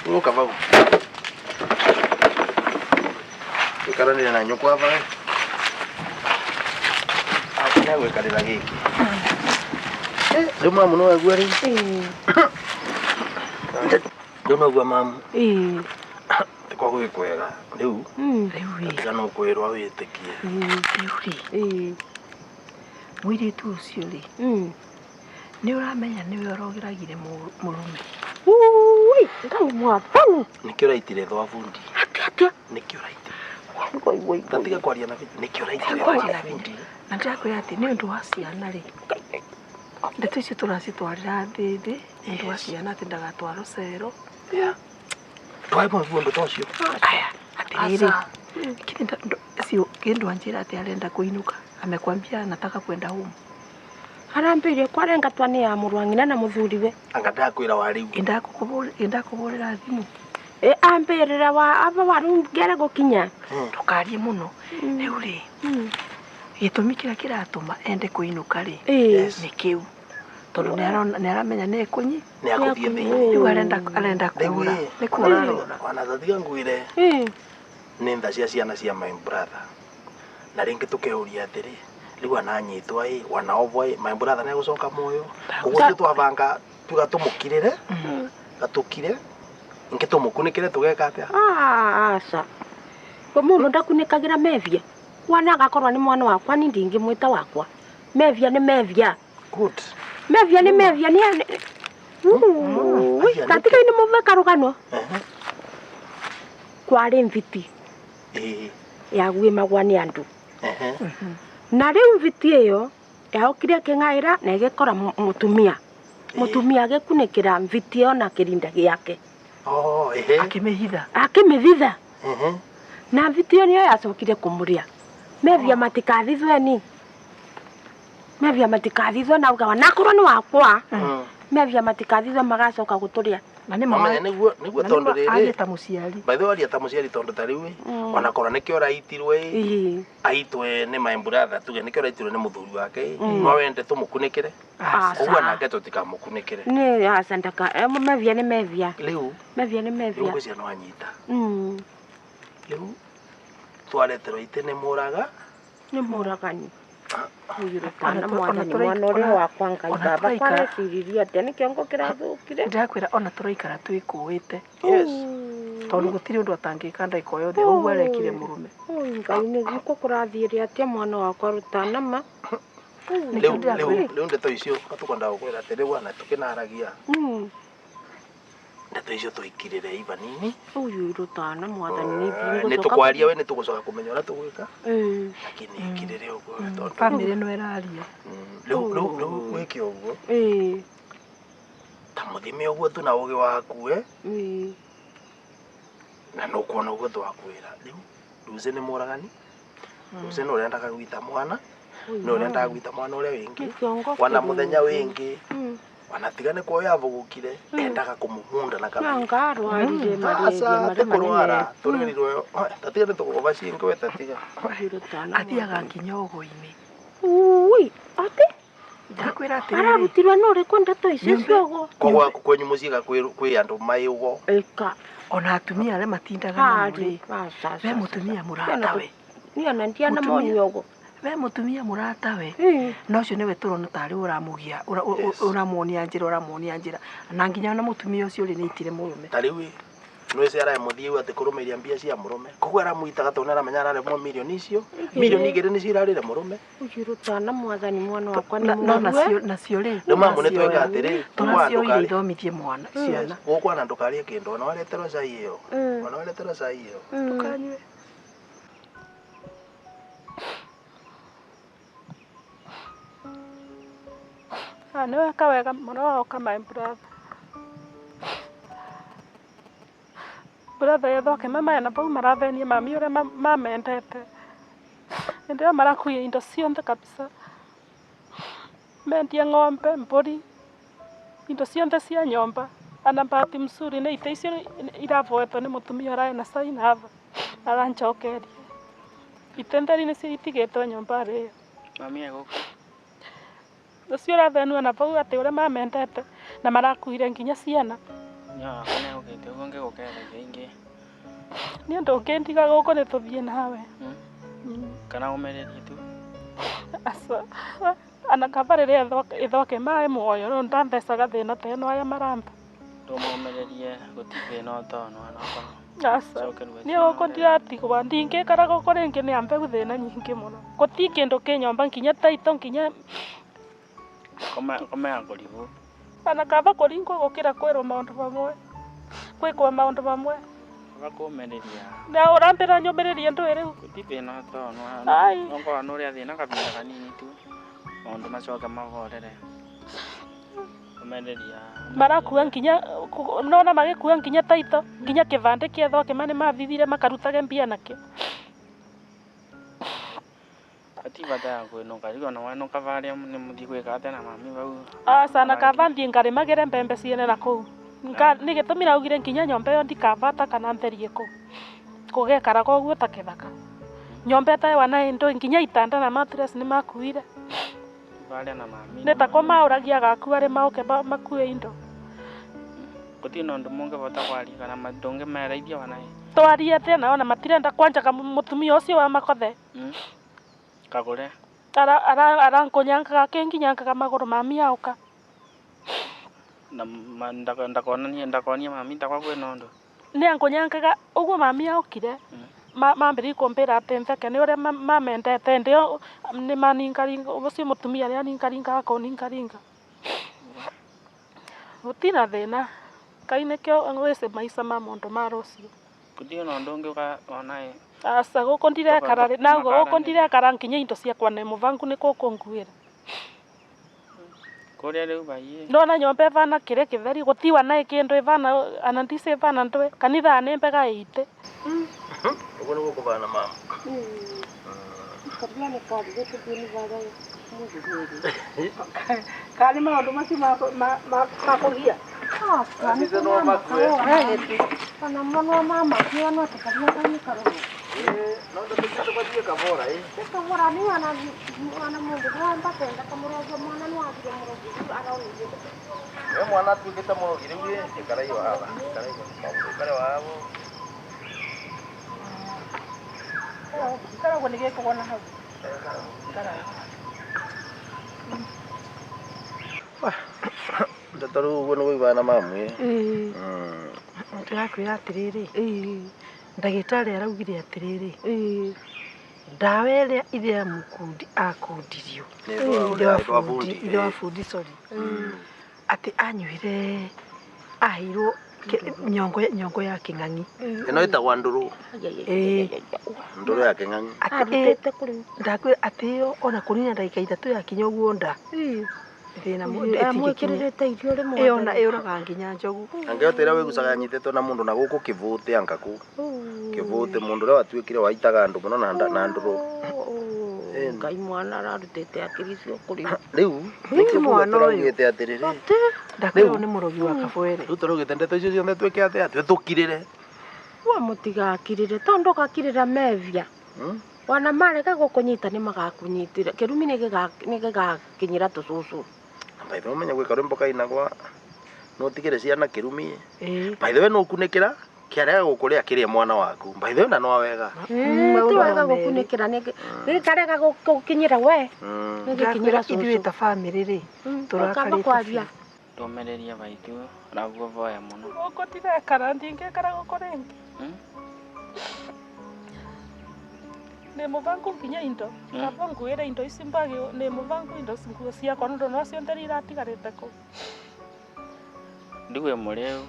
Ũka bau. Ikaranĩre na nyũkwa bau. Akina gwĩkarĩra gĩkĩ. Rĩu mamu nĩ waigua rĩu? Rĩu no gua mamu. Ti kwa gwĩ kwega. Rĩu
Rĩu rĩ,
tiga no kwĩrwo wĩtĩkie.
rĩu rĩ, mũirĩtu ũcio rĩ, nĩ ũramenya nĩwe ũrogeragire mũrũme.
Ui, Ngai mwathani.
Nĩkĩo ũraitire thwa bundi.
Atĩa atĩa.
Nĩkĩo ũraitire.
Ngoi ngoi.
Tatiga kwaria na vinya. Nĩkĩo ũraitire
Kwaria
thwa
na vinya.
bundi.
Na ndĩrakwĩra atĩ nĩ ũndũ wa ciana rĩ, ndeto icio tũracitwarĩra thĩthĩ, nĩ ũndũ wa ciana atĩ ndagatwara cero.
Ndwae mũigua ũndũ ta ũcio.
Aya, atĩrĩrĩ, sio kĩndũ anjĩra atĩ arenda kũinũka. Amekwambia anataka kwenda home.
Arambĩire kwarenga twa nĩ ya mũrũ wa ng'ina na mũthuriwe.
Anga ndakwĩra wa rĩu.
Ĩndakũhũrĩra thimũ.
Ĩ ambĩrĩra wa aba waru ngere gũkinya.
Ndũkarie mũno. Rĩu rĩ, gĩtũmi kĩrĩa kĩratũma ende kũinũka rĩ, nĩ kĩu. Tondũ nĩ aramenya nĩ ekũnyi.
Nĩ akũthiĩ thĩinĩ.
Rĩu arenda arenda
Rĩu
kũũra.
ĩ,
Nĩ kũũra arora.
ona tatiga ngwĩre nĩ tha cia ciana cia my brother. Na rĩngĩ tũkeuria atĩrĩ, rĩu ananyitwa ĩ, wanaobwa ĩ, my brother nĩ egũcoka muoyo. Ũguo ithuĩ twabanga tuga tũmũkirĩre, gatũkire, ingĩ tũmũkunĩkĩre tũgeka atĩa?
Aca. We mũndũ ndakunĩkagĩra mevia. Mwana agakorwo nĩ mwana wakwa ni ndingĩmwĩta wakwa. Mevia nĩ mevia.
Good.
Mevia nĩ mevia nĩ
Aya, nĩ-
tatiga-inĩ mũve karũgano.
Ehe.
Kwarĩ nthiti
Ĩĩ.
yaguĩmagwa nĩ andũ.
Ehe.
Na rĩu mviti ĩyo yaokire ĩkĩng'aĩra na ĩgĩkora mũtumia. Mũtumia agĩkunĩkĩra mviti ĩyo na kĩrinda gĩake.
Oh, ehe.
Akĩmĩhitha.
Akĩmĩthitha. Na mviti ĩyo nĩyo yacokire kũmũrĩa. Mevia matikathithwe ni. Mevia matikathithwe na ugawa nakorwo nĩ wakwa. Mevia matikathithwe magacoka gũtũrĩa.
Na nĩ ma
Mamenya nĩguo nĩguo
na
tondũ
nĩma arie
rĩrĩ
ta mũciari.
by the way aria ta mũciari tondũ ta rĩu ĩ ona korwo nĩkĩo ũraitirwe ĩ
Ĩĩ.
aitwe nĩ my brother tuge nĩkĩo ũraitirwe nĩ mũthuri wake ĩ no wende tũmũkunĩkĩre
Aca.
ũguo nake tũtikamũkunĩkĩre
Nĩ aca ndaka mevia nĩ mevia.
rĩu
Mevia nĩ
rĩu
mevia.
ngwĩciria nĩ wanyita rĩu twareterwo itĩ nĩ mũraga
Nĩ mũragani. Ũyũ
Ona
rũtana
ona
mwathani mwana ũrĩa wakwa Ngai
ona
baba
tũraikara
kwareciririe atĩa nĩ kĩongo kĩrathũkire.
Ndĩrakwĩra ona tũraikara twĩkũĩte
yes
tondũ gũtirĩ ũndũ atangĩka ndagĩka o yothe ũguo arekire mũrũme.
Ũi Ngai nĩ gũkũ kũrathiĩre atĩa mwana wakwa rũtana ma.
Nĩkĩo
rĩu rĩu
ndĩrakwĩra.
rĩu ndeto icio tũkwendaga gũkwĩra atĩ rĩu ana tũkĩnaragia ndeto icio tũikirĩre iva nini
Ũyũ rũtana mwathani nĩ
nĩ
ngũcoka.
tũkwaria we nĩ tũgũcoka kũmenya ũrĩa tũgwĩka lakini ikirĩre ũguo tondũ
Bamĩrĩ ĩno ĩraria.
Rĩu rĩu rĩu wĩke ũguo
Ĩĩ.
ta mũthime ũguo tu na ũgĩ waku eh
Ĩĩ.
na nũkuona ũguo twakwĩra rĩu Lucy nĩ mũragani Lucy nĩ ũrendaga gwita mwana nĩ ũrendaga gwita mwana ũrĩa wĩngĩ
Nĩ kĩongo
wana mũthenya wĩngĩ
Mm.
wana tiga nĩ kuoya avugũkire endaga kũmũmunda na kabiri
Nanga arwarire
aca
malaria
ti
marĩa
kũrwara
manene.
tũrerirwo tatiga nĩ tũgũba cingi we tatiga
Ũyũ rũtana.
Athiaga nginya ũgũ-inĩ.
Ui, atĩ
Ndakwĩra atĩrĩrĩ.
ararutirwo nĩ ũrĩkũ ndeto icio
Nyũmba-
ciogo?
koguo kwenyu mũciĩ kwĩ andũ mai ũgo
Ĩka.
Ona atumia arĩa matindaga namo
Harĩ.
rĩ.
Aca.
We mũtumia mũratawe.
Niĩ ona ndiana
Mũtumia-
moni ũguo.
We mũtumia mũratawe.
Ĩĩ.
Na ũcio nĩwe tũrona tarĩ ũramũgia
Yes.
ũramuonia njĩra ũramuonia njĩra na nginya ona mũtumia ũcio rĩ nĩ aitire mũrũme.
ta rĩu ĩ nwĩci aramũthiĩ atĩ kũrũmĩria mbia cia mũrũme koguo aramwitaga tondũ nĩaramenya araremwo mirioni icio mirioni igĩrĩ nĩcio irarĩre mũrũme
Ũyũ rũtana mwathani mwana wakwa nĩ
No
mũrue.
nacio nacio rĩ
rĩu mamu nĩ tweka atĩrĩ
tũracioire ithomithie mwana ciana.
gũkwana ndũkarĩe kĩndũ ona wareterwo cai ĩyo ona wareterwo cai ĩyo
Ndũkanyue.
Ah, nĩ weka wega mũno woka my brother. Brother yethoke mama na bau marathenie mami ũrĩa mamendete. Hĩndĩ ĩyo marakuire indo ciothe kabisa. Mendia ng'ombe, mbũri, indo ciothe cia nyũmba. Ana bahati mzuri nĩ ite icio iravoetwo nĩ mũtumia ũrarĩ na sign haha aranjokeria. Ite theri nĩcio itigĩtwo nyũmba rĩ.
Mami egũka.
Ũcio ũrathenua na bau atĩ ũrĩa mamendete na marakuire nginya ciana.
Nĩ wakwa nĩ egũkĩte ũguo ngĩgũkereria ingĩ.
Niĩ ndũngĩndiga gũkũ nĩ tũthiĩ nawe.
Kana ũmĩrĩrie tu.
Aca. Ana kaba rĩrĩa ĩthoke maĩ muoyo rĩu ndanthecaga thĩna ta ĩno aya maramba.
Ndũmũmĩrĩrie gũtirĩ thĩna ũtona mwana wakwa.
Aca.
Cokerwo
Niĩ gũkũ ndiratigwa ndingĩikara gũkũ rĩngĩ nĩ ambe thĩna nyingĩ mũno. Gũtirĩ kĩndũ kĩ nyũmba nginya taito nginya
Komea kũrigwo.
ana kaba kũringwo gũkĩra kwĩrwo maũndũ mamwe. Gwĩkwo maũndũ mamwe.
Kaba kũmĩrĩria.
Na ũrambĩra nyũmĩrĩrie ndũĩ rĩu.
Gũtirĩ thĩna ũtona.
Ai.
Okorwo nĩ ũrĩa thĩna kahinda kanini tu. Maũndũ macoke mahorere. Ũmĩrĩria.
Marakua nginya nona magĩkua nginya taito nginya kĩbandĩ kĩa thoke ma nĩ mathithire makarutage mbia nakĩo.
Gũtirĩ bata ya kwĩnũka rĩu ona wenũka barĩa nĩ mũthiĩ gwĩka atĩa na mami bau.
Aca na kaba thiĩ ngarĩmagĩre mbembe ciene na kũu. Nĩ gĩtũmi raugire nginya nyũmba ĩyo ndikabata kana therie kũu. Kũgekaraga ũguo ta kĩthaka. Nyũmba ĩtarĩ na indo nginya itanda na mattress nĩ makuire.
Barĩa na mami.
Nĩ tako maũragia agaku arĩ maũke makue indo.
Gũtirĩ na ũndũ mũngĩbota kwaria kana ndũngĩmeraithia ona ĩ.
Twarie atĩa nao na matirenda kwanja mũtumia ũcio wa makothe.
Kagũre.
Arankunyangaga akĩnginyangaga magũrũ mami aũka.
Na ndakonanie ndakonie mami takwa kwĩna ũndũ.
Nĩ ankunyangaga ũguo mami aũkire. Mambĩrĩria kũmbĩra atĩ ntheke nĩ ũrĩa mamendete hĩndĩ ĩyo nĩ maningaringa ũcio mũtumia nĩ aningaringaga kũningaringa. Gũtirĩ na thĩna. Ngai nĩkĩo wĩcĩ maica ma mũndũ ma rũciũ.
Kuthio na undu ungi onae.
Aca guku ndirekara nauga guku ndirekara nginya indo ciakwa ni mubangu ni kukunguira.
Kuria riu baiye.
Ndona nyomba ivana kiria kitheri gutiwa na kindu ivana ana ndise ivana ndwe kanitha ni mbega ite.
Uguo niguo kuvana mama.
Kabla ni kwa getu ni baba
Kali maundu macio ma kugia.
Ndize no makue.
Ona mwana mama kia no tukaria kani karo.
No ndio tukatie kabora eh.
Kabora ni ana mwana mundu wa mbata kamurogo mwana no athire murogi araoni.
We mwana atuikite murogi riu ikara iyo haha. Ikara iyo maundu ikara wao.
Ikara ni gikuona hau. Ikara.
Ndotoru uguo niguo ivana mamu eh.
Ndirakwira atiriri ndagitari araugire atiriri ndawa iria ithe ya mukundi akundirio ithe wa bundi sorry ati anyuire aheirwo nyongo ya king'ang'i
ino itagwa nduru nduru ya king'ang'i
ndakwira ati iyo ona kunina ndagika ithatu yakinya uguo nda thina
amwikirite irio rimwe
iyo na yuraga nginya njogu
angĩhota ĩrĩa wĩgucaga nyitĩtwo na mũndũ na gũkũ kĩvũte angaku kĩvũte mũndũ ũrĩa watuĩkire waitaga andũ mũno na ndũrũ
Ngai mwana ararutĩte akiri icio kũrĩ
rĩu nĩkĩo
mwana ũyũ
tũraugĩte atĩrĩrĩ
ndakwĩrwo nĩ mũrogi wa kabwere
rĩu tũraugĩte ndeto icio ciothe twĩke atĩa twĩtũkirĩre
we mũtigakirĩre tondũ ũgakirĩra mevia wana marega gũkũnyita nĩ magakunyitĩra kĩrumi nĩ gĩgakinyĩra tũcũcũ.
By the way menya gwika rwimbo kainagwa no tigire ciana kirumi. By the way no kunikira kiarega gukuria kiria mwana waku. By the way na no wega.
Ti wega gukunikira ni gikarega gukinyira we. Ni gikinyira
ithuĩ ta family ri turakarite
kwaria.
Ndomereria baitu raguo voya muno.
Guku ndirekara ndingikara guku ringi. Ni mubangu nginya indo kaba nguire indo ici mbagi ni mubangu indo nguo ciakwa nundu no cionthe iratigarite kuu.
Ndiwe mureu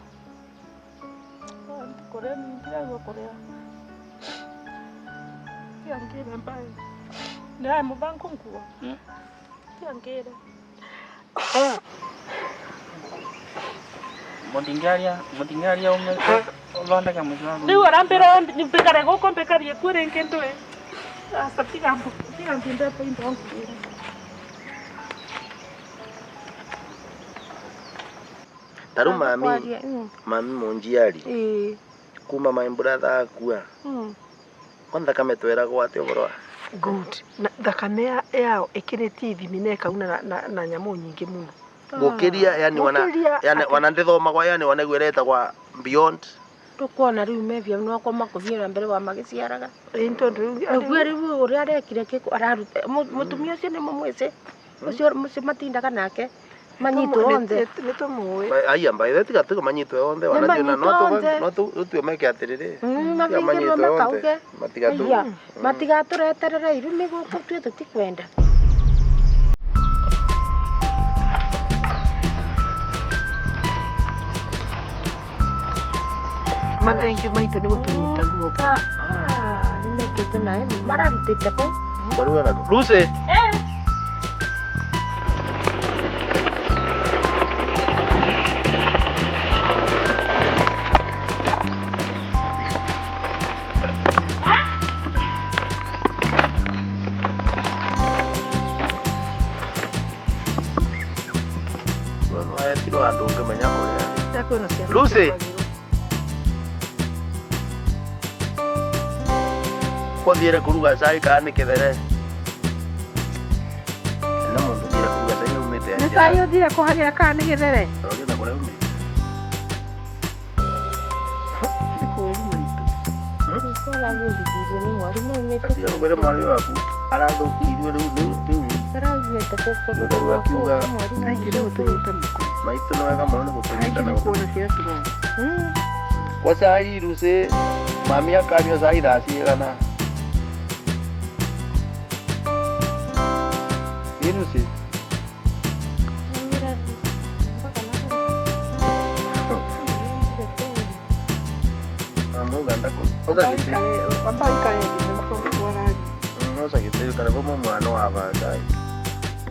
kuria ndiragua kuria tiangire mbai ni mubangu nguo tiangire
mutingiaria ume uthondeke muciĩ waku
riu arambira mbikare guku mbikarie kuo ringi ndui. Aca tiga mbindete indo nguire.
Taru mami mami munjiari kuma my brother akua kwanza kametweragwo atia ũhoro wa
good na thakame yao ikiritie ithimi na ĩkauna na nyamũ nyingĩ mũno
gukiria yani wana yani wana ndithomagwa yani wana ĩretagwa beyond
tukuona riu mevia nwakwa makuthie na mbere wa magiciaraga
tondu
riu uria arekire kiku araruta mutumia ucio ni mumwisi ucio mucio matindaga nake manyitwo onthe
ni tumuwi
aya mbai tiga tiga manyitwo onthe wana na no tu meke atiriri
mabingirwo makauge matigatureterere irumi guku tue tutikwenda.
Mathengi maitũ nĩ gũtũnyita guoko.
Nĩmekĩte naĩ mararutĩte kũ
Barua nako Lucy Lucy kwathiire kuruga cai kana ni kithere na mundu thiire kuruga cai umite
ni cai uthire kuhagira kana ni githere
roria na kuria umite
ni kuru maitu
kwira mwari waku arathukirio riu riu
araugite
Mũtheru akiuga
aingire gũtũnyita mũko
maitũ nĩ wega mũno nĩ gũtũnyita na
kuona ciana ciroga
kwa cai Lucy mami akanyua cai thaa cigana Lucy
Amba ikare thĩ
Oca gĩtĩ ũikare vau mwana wa baba.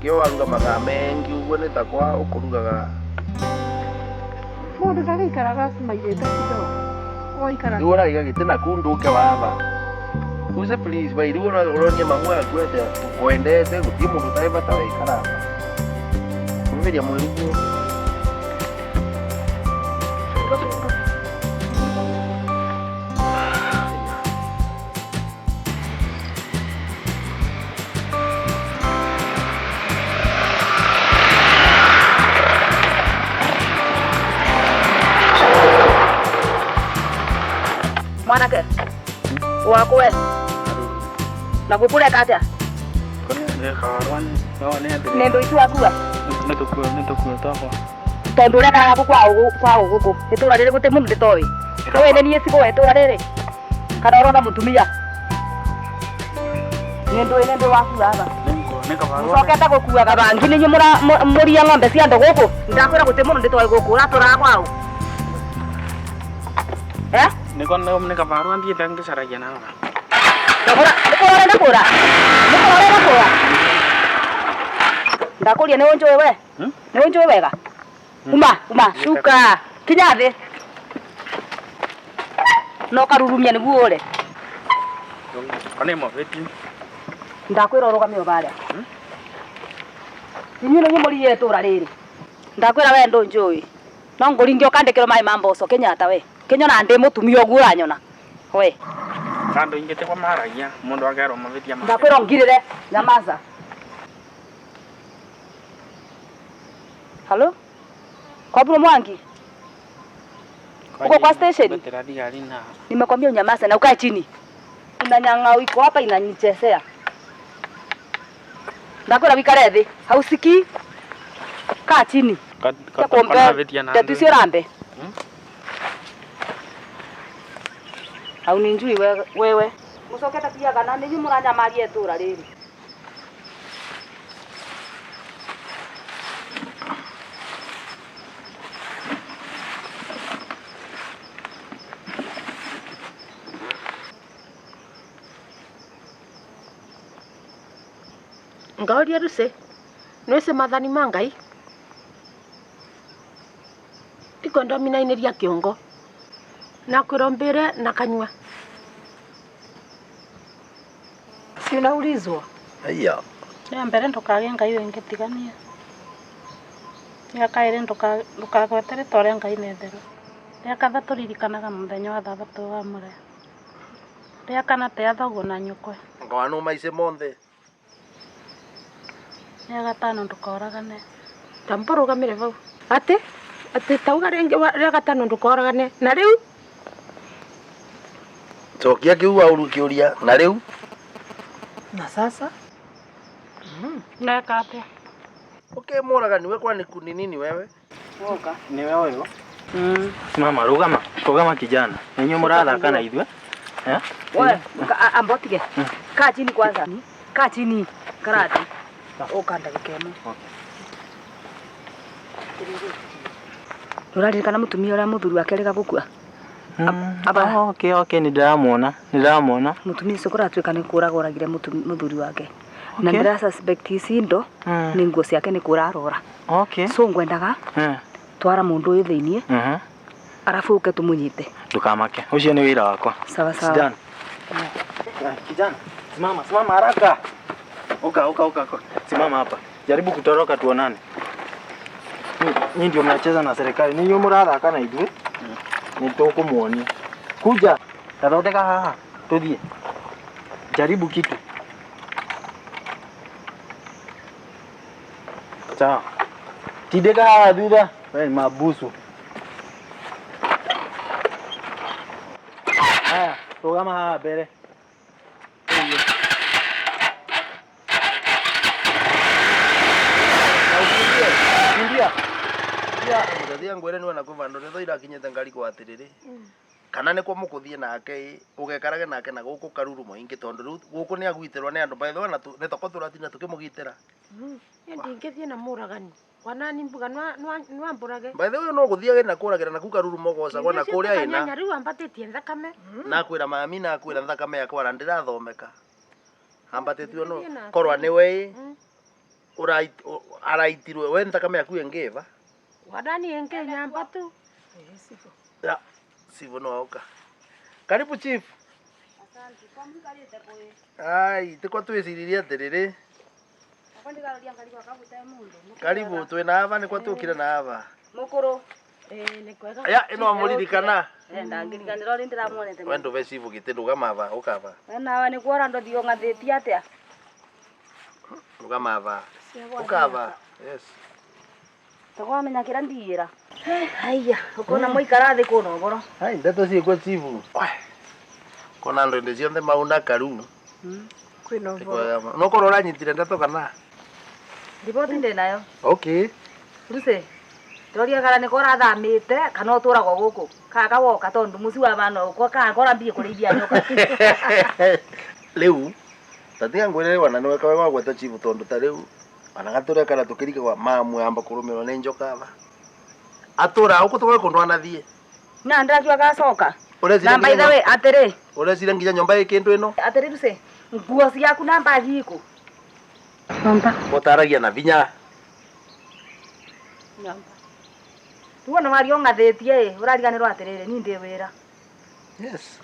Kĩo waruga mathaa mengi ũguo nĩ ta kwa ũkũrugaga.
Mũndũ ndagĩikaraga mairĩte kidogo. Waikara.
Rĩu ũraiga gĩtĩ na kuu ndũke waba. Use please bai rĩu ũronia mamu aku atĩ wendete gũtirĩ mũndũ ũtarĩ bata waikara. Kumĩria mwĩrĩ guo.
Mwanake wakwe na gũkũreka atĩa nĩ ndũ itu wakua
Nĩ tũkuo twakwa.
Tondũ ũrekaga gũkũ kwa gũkũ itũra rĩrĩ gũtĩ mũndũ ndĩtoĩ ũĩ nĩ niĩ cigũe itũra rĩrĩ kana ũrona mũtumia nĩ ndũĩ nĩ ndũ wakua aba mũcokete gũkuaga bangi nĩ inyuĩ mũria ng'ombe cia andũ gũkũ ndakwĩra gũtĩ mũndũ ndĩtoĩ gũkũ ũratũraga kwaũ eh.
Nĩko nĩ kabarũa thiĩte ngĩcaragia na haha.
Ndakũra nĩkũra ndakũra nĩkũra ndakũra ndakũria nĩ ũnjũĩ we nĩ ũnjũĩ wega uma uma cuka kinya thĩ no karurumia nĩguo ũre.
Kana mabeti.
Ndakwĩra ũrũgame o barĩa inyuĩ nĩ inyuĩ mũriĩ itũra rĩrĩ ndakwĩra we ndũnjũĩ no ngũringe ũkandĩkĩrwo maĩ ma mboco Kenyatta we Kenyona ndĩ mũtumia ũguo ũranyona we.
Kando ingĩ ti kwa maragia mũndũ akerwo mabĩtia make.
Ndakwĩra ũngirĩre nyamaza. Halo? Kwa Bro Mwangi? Uko kwa station? Nimekwambia unyamaze na ukae chini. Kuna nyang'au iko hapa inanichezea. Ndakwĩra wikare thĩ. Hausikii? Kaa chini. Ndeto icio rambe. Hauninjui wewe. Mũcokete kuiagana nĩ inyuĩ mũranyamaria itũra rĩrĩ.
Ngaũria rũce nĩwĩcĩ mathani ma Ngai ndikwenda minainĩria kĩongo na kwĩrwo mbĩre na kanyua.
Si unaulizwa?
Haiya.
Ya mbere ndũkage Ngai ũngĩ tigania. Ya kaĩrĩ ndũkagwete rĩtwa rĩa Ngai na itherũ. Rĩa kathatũ ririkanaga mũthenya wa thabatũ wamũre. Rĩa kana tĩa thoguo na nyũkwe.
Ngawa nũ maice monthe.
Rĩa gatano ndũkoragane.
Tamba ũrũgamĩre vau. Atĩ atĩ tauga rĩngĩ rĩa gatano ndũkoragane na rĩu
cokia kĩu waũru kĩũria na rĩu
na sasa
neka atĩa?
Ũkĩmũraga niwe kwani kuni nini wewe?
Woka.
Niwe ũyũ? Simama, rũgama, rũgama kijana. Inyuĩ mũrathaka na ithuĩ? Eh?
Wewe, amba ũtige. Kaa chini kwanza. Kaa chini. Karati. Ũka ndagĩka ĩmwe. Ũraririkana mũtumia ũrĩa mũthuri wake arĩga gũkua?
Aba. Okay, okay, nĩndĩramuona, nĩndĩramuona.
Mũtumia ũcio kũratuĩka nĩ kũraga oragire mũthuri wake. Na ndĩra suspect ici indo nĩ nguo ciake nĩ kũra arora.
Okay.
So ngwendaga twara mũndũ ũyũ thĩiniĩ arabu ũke tũmũnyite.
Ndũkamake, ũcio nĩ wĩra wakwa.
Sawa sawa.
Kijana. Kijana, simama, simama haraka. Oka, oka, oka. Simama hapa. Jaribu kutoroka tuonane. Nyinyi ndio mnacheza na serikali. Ninyi mũrathaka na ithuĩ. Nĩ tũkũmuonia. Kuja, tathondeka haha, tuthiĩ. Jaribu kitu. Sawa. Tindĩka haha thutha. Wewe ni mabusu. Haya, rũgama haha mbere. Kimbia.
Kimbia. Mũthia ngwĩre nĩ wona kwĩ vandũ nĩ tho irakinyĩte ngari kwa atĩrĩrĩ kana nĩ kwa mũkũthiĩ nake ũgekarage nake na gũkũ karuru mũingĩ tondũ rĩu gũkũ nĩ agwitĩrwo nĩ andũ by the way nĩ toko tũratinda tũkĩmũgitĩra.
Niĩ ndingĩthiĩ na mũragani. Wanani mbuga nwambũrage.
By the way no guthiage na kũragĩra na kukaruru mogocagwo na kũrĩa ĩna.
Rĩu ambatĩtie thakame.
Nakwĩra mami nakwĩra thakame yakwa ndĩrathomeka. Ambatĩtio no korwa nĩ we araitirwe we thakame yaku ĩngĩva.
Wanani ĩngĩ nyamba tu.
Ya, sivyo no auka. Karibu chief.
Asante. Kwa mwikarĩte kũĩ.
Ai, tikwa twĩciririe atĩrĩrĩ. Karibu twĩ na ava nĩkwa tũkire na ava.
Mũkũrũ.
Ĩĩ nĩ kwega.
Ya, ĩno amũririkana.
Ndangĩriganĩrwo rĩ ndĩramuonete.
We ndũbe cibu gĩtĩ ndũgama ava, ũkava.
We nawe nĩ kuora ndũthiĩ ũng'athĩtie atĩa?
Ndũgama ava. Ũkava. Yes.
Tũkwamenya kĩrĩa ndigĩra. Haiya, ũkona mũikara thĩ kũna ũboro.
Hai, ndeto ciĩkwo cibu. Kona andũ hĩndĩ ciothe mauna karu.
Kwĩna ũboro.
No korwo ũranyitire ndeto kana?
Riboti ndĩ nayo.
Okay.
Lucy, ndĩroria kana nĩ ũrathamĩte kana ũtũragwo gũkũ. Kana kawoka tondũ mũciĩ wa bana ũkwa kana korambie kũrĩithia nyoka.
Rĩu tatiga ngwĩre wana nĩwe kawe wagweta chifu tondũ ta rĩu ona gatũre kana tũkĩrika kwa mamu amba kũrũmĩrwo nĩ njoka aba. Atũra gũkũ tũkoe kũndũ anathiĩ.
Na ndĩrakiuga gacoka.
Ũreciria
Na by the way atĩrĩ.
Ũreciria nginya nyũmba ĩ kĩndũ ĩno?
Atĩrĩ Lucy, nguo ciaku na mbagi ikũ?
Nyũmba.
Ũtaragia na vinya.
Nyũmba. Rĩu ona waria ũng'athĩtie ĩ, ũrariganĩrwo atĩrĩrĩ, niĩ ndĩ wĩra.
Yes.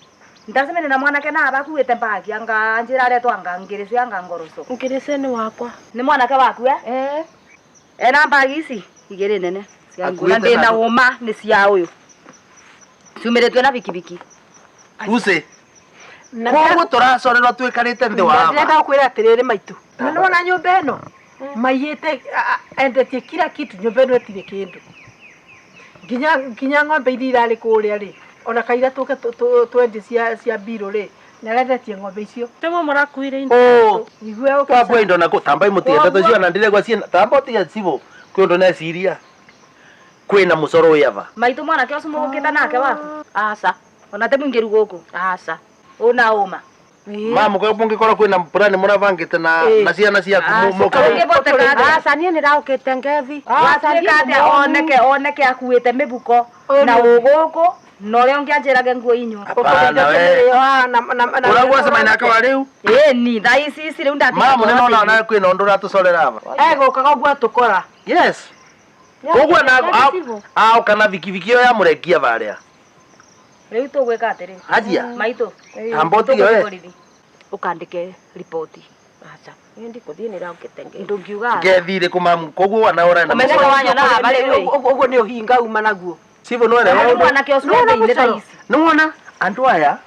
Ndacemania na mwanake na abakuĩte mbagi anga njĩra aretwo anga ngĩrĩcĩ anga ngoroco.
Ngĩrĩcĩ nĩ wakwa.
Nĩ mwanake waku eh?
Eh.
Ena mbagi ici igĩrĩ nene cia nguo na
Akuĩte
ndĩna
na-
ũma nĩ cia ũyũ. Ciumĩrĩtio na bikibiki.
Lucy,
Na
koguo tũracorerwo twĩkarĩte thĩ wa aba.
ndĩrenda gũkwĩra atĩrĩrĩ maitũ. Na nĩwona nyũmba ĩno maiyĩte endetie kila kitu nyũmba ĩno ĩtirĩ kĩndũ. Nginya ng'ombe iria irarĩ kũrĩa rĩ ona kaira tũke twendie cia mbirũ rĩ nĩarendetie ng'ombe icio.
Timo mũrakuire indo.
Oh,
Igue ũkĩca-
twakua indo nako tambai mũtige ndeto cio na ndiregwa ciĩna tamba ũtige cibũ kwĩ ũndũ neciria kwĩna mũcoro wĩ aba.
Maitũ mwanake ũcio mũgũkĩte nake waku?
Aca.
Ona te mũingĩru gũkũ?
Aca.
Ũna ũma.
Mamu kwa mũngĩkorwo kwĩna plan mũrabangĩte na na ciana ciaku mũke.
Ũngĩboteka atĩa?
Aca niĩ nĩraũkĩte ngethi.
Watuĩka atĩa oneke oneke akuĩte mĩbuko na ũgũkũ na ũrĩa ũngĩ anjĩrage nguo inyua.
Hapana we. Ũragua cemania nake wa rĩu?
Ĩni thaa ici ici rĩu ndatiga.
Mamu nĩnona onawe kwĩna ũndũ ũratũcorera aba.
Egũkaga ũguo atũkora.
Yes. Koguo na aũka na bikibiki ĩyo ya mũrengia barĩa.
Rĩu tũgwĩka atĩrĩ.
Hajia.
Maitũ.
Tamba ũtige we.
Borithi. Ũkandĩke riboti.
Aca. Niĩ ndikũthiĩ nĩraũkĩte ngethi.
Ndũngiuga.
Ngethi ĩrĩkũ mamu koguo wana ũrenda.
Ũmenye wanyona aba rĩu ĩ.
Ũguo nĩ ũhinga uma naguo.
Cibũ nĩwona
Rĩu mwanake ũcio thĩinĩ thaa ici.
Nĩwona andũ aya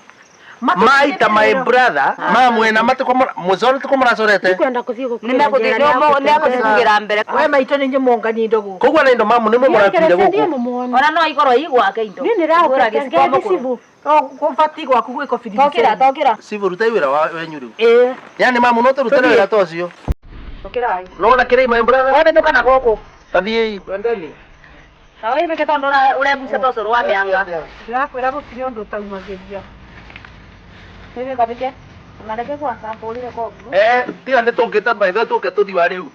maita my brother mamwena matiko mũcore tiko mũracorete.
Ndikwenda kũthiĩ gũkuĩra
Nĩmekũthiĩ
njĩra
nĩekũthiĩ kugĩra mbere.
We maitũ nĩ nyũmũngani indo gũkũ.
Koguo na indo mamu nĩmwe mũrakuire gũkũ.
Mũrakuire.
Ona no ikorwo ii gwake indo.
Niĩ nĩraũkĩte ngethi cibũ.
Gũbatiĩ gwaku gwĩkwo
Tokĩra tokĩra.
Cibũ rutai wĩra wenyu rĩu.
Ĩĩ.
Yani mamu no tũrute wĩra ta ũcio.
Tokĩra.
Nona kĩrĩ my brother.
Wewe ndũka na gũkũ.
Tathiĩi. Twendeni.
Ta wewe meke tondũ ũrebucia ta ũcũrũ wa mĩanga.
Ndĩrakwĩra gũtirĩ ũndũ ũtaumagĩria.
Nĩ gabike. Ona kwanza mbũrire koguo.
Eh, tiga nĩ tũngĩta maitho tũke tũthiĩ wa rĩu.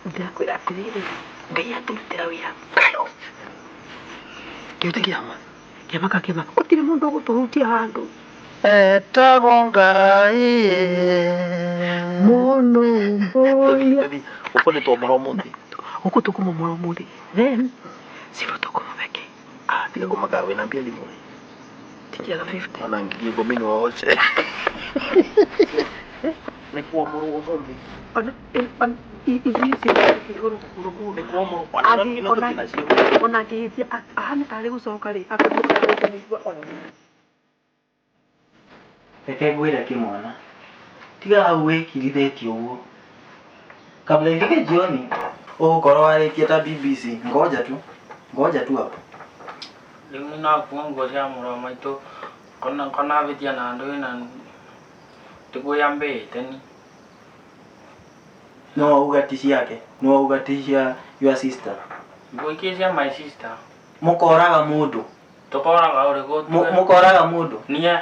Ndĩrakwĩra atĩrĩrĩ, Ngai atũrutĩra wĩra.
Kĩu ti kĩama.
Kĩama ka kĩama. Gũtirĩ mũndũ ũgũtũhutia handũ.
Etagwo Ngai.
Mũno mbũya.
Gũkũ nĩ twomora ũmũthĩ.
Gũkũ tũkũmomora ũmũthĩ. Then, cibũ tũkũmũbeke.
Tiga kũmaka wĩna mbia thimũ.
Tikiaga 50.
Ona ngiri ikũmi nĩ woce. Nĩ kuomorwo ũmũthĩ.
Ona ithuĩ igũrũ kũgũrũ.
Nĩ kuomorwo. Ona ino tũtinacio.
Ona angĩhĩtia ahane tarĩ gũcoka rĩ, akatũka ona.
Reke ngwĩre kĩmwana, tiga hau wĩkirithĩtie ũguo. Kabla ifike jioni ũgũkorwo warĩtie ta BBC. Ngoja tu, ngoja tu hapo.
Rĩu nĩnakua nguo cia mũrũ wa maitũ kona avĩtia na andũ ĩna tikuĩambĩte ni.
No wauga ti ciake, no wauga ti cia your sister.
Nguo ingĩ cia my sister.
Mũkoraga mũndũ.
Tũkoraga ũrĩkũ?
Mũkoraga mũndũ.
Niĩ.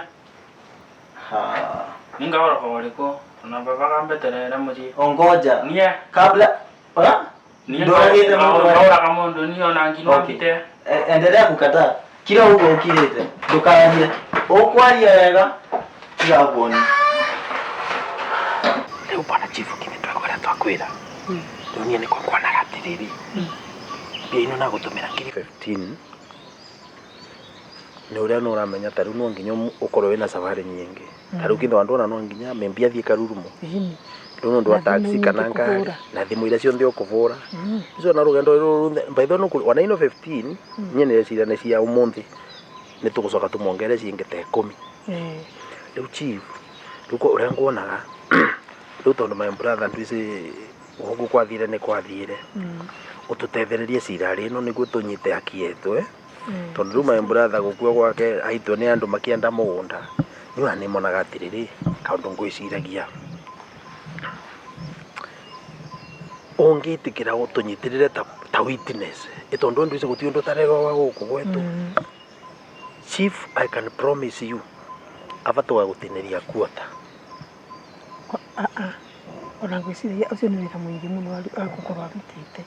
Ha.
Ningaoraga ũrĩkũ? Ona baba kambeterere mũciĩ.
Ongoja.
Niĩ.
Kabla. Ora?
Niĩ
Ndũragĩte mũndũ we.
ndaũraga mũndũ niĩ ona nginwa
Okay.
mbite.
Endelea kukataa. Kila ugo ukirite. Ndũkarie. Ũkwaria wega. Tiga kuoni.
Rĩu bwana chifu kĩmĩtwe kũrĩa twakwĩra. Rĩu niĩ nĩkwo nguonaga atĩrĩrĩ. Mbia ino nagũtũmĩra ngiri 15 nĩ ũrĩa nĩ ũramenya ta rĩu no nginya ũkorwo wĩna safari nyingĩ. Ta rĩu kĩndũ andũ ona no nginya maybe athiĩ Karurumo. Rĩu nĩ ũndũ wa
Na thimũ
taxi kana
nyingĩ
ngari
kũhũra.
na thimũ iria ciothe ũkũbũra. Icio na rũgendo rũrũ rũthe by the way nũkũ- ona ino 15 niĩ nĩreciria nĩ cia ũmũthĩ nĩ tũgũcoka tũmongerere cingĩ ta ikũmi. Rĩu chief rĩu ũrĩa nguonaga rĩu tondũ my brother ndwĩci ũguo kwathire nĩ kwathire ũtũtethererie cira rĩno nĩguo tũnyite haki yetu eh? Tondũ rĩu my brother gũkua gwake aitwo nĩ andũ makĩenda mũgũnda niĩ ona nĩmonaga atĩrĩrĩ kaũndũ ngwĩciragia ũngĩtĩkĩra tũnyitĩrĩre ta witness ĩ tondũ ndwĩci gũtirĩ ũndũ ũtarerwo wa gũkũ gwetũ. Chief, I can promise you aba tũgagũtinĩria kuota.
Ona ngwĩciria ũcio nĩ wĩra mũingĩ mũno agũkorwo arutĩte.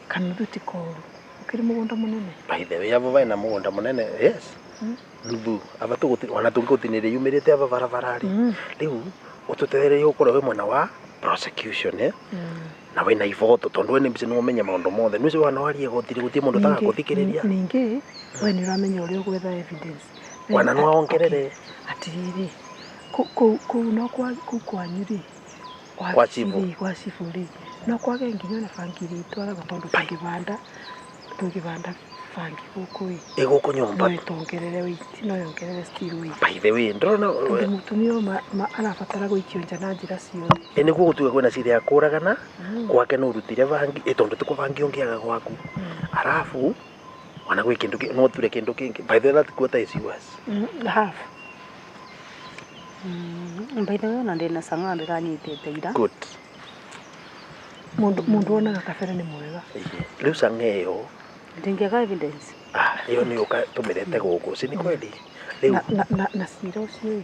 Kanuthu ti koru. Ũkĩrĩ mũgũnda mũnene.
By the way aba bena mũgũnda mũnene yes. Nuthu aba tũgũti ona tũngĩgũtinĩria yumĩrĩte aba barabara rĩ. Rĩu ũtũtethererie ũkorwo wĩ mwena wa prosecution eh? Na wĩna iboto tondũ we nĩ mbici nĩ ũmenye maũndũ mothe nĩ ũcio wana warie gotire gũtirĩ mũndũ ũtagagũthikĩrĩria.
Ningĩ we nĩ ũramenya ũrĩa ũgwetha evidence.
Wana no wongerere.
Atĩrĩrĩ, kũu no kwa kũu kwanyu rĩ,
Kwa chifu.
rĩ, kwa chifu rĩ, no kwage nginya ona bangi iria itwaragwo tondũ tũngĩbanda bangi gũkũ ĩ,
Ĩ gũkũ nyũmba.
no ĩtongerere weight, no yongerere still weight.
By the way ndĩrona
Tondũ mũtumia ũyũ arabatara gũikio nja na njĩra ciothe.
ĩ nĩguo gũtuĩka kwĩna cira ya kũragana gwake no ũrutire bangi ĩ tondũ ti bangi ũngĩaga gwaku arabu ona gwĩ kĩndũ no ũture kĩndũ kĩngĩ. By the way that quarter is yours.
Half.
By the way ona ndĩna cang'aa ndĩranyitĩte ira.
Good.
Mũndũ wonaga kabere nĩ mwega.
Rĩu cang'aa ĩyo
Ndingĩaga evidence.
Ah, ĩyo nĩ ũka tũmĩrete gũkũ si nĩ kweli rĩu.
Na cira ũcio ĩ,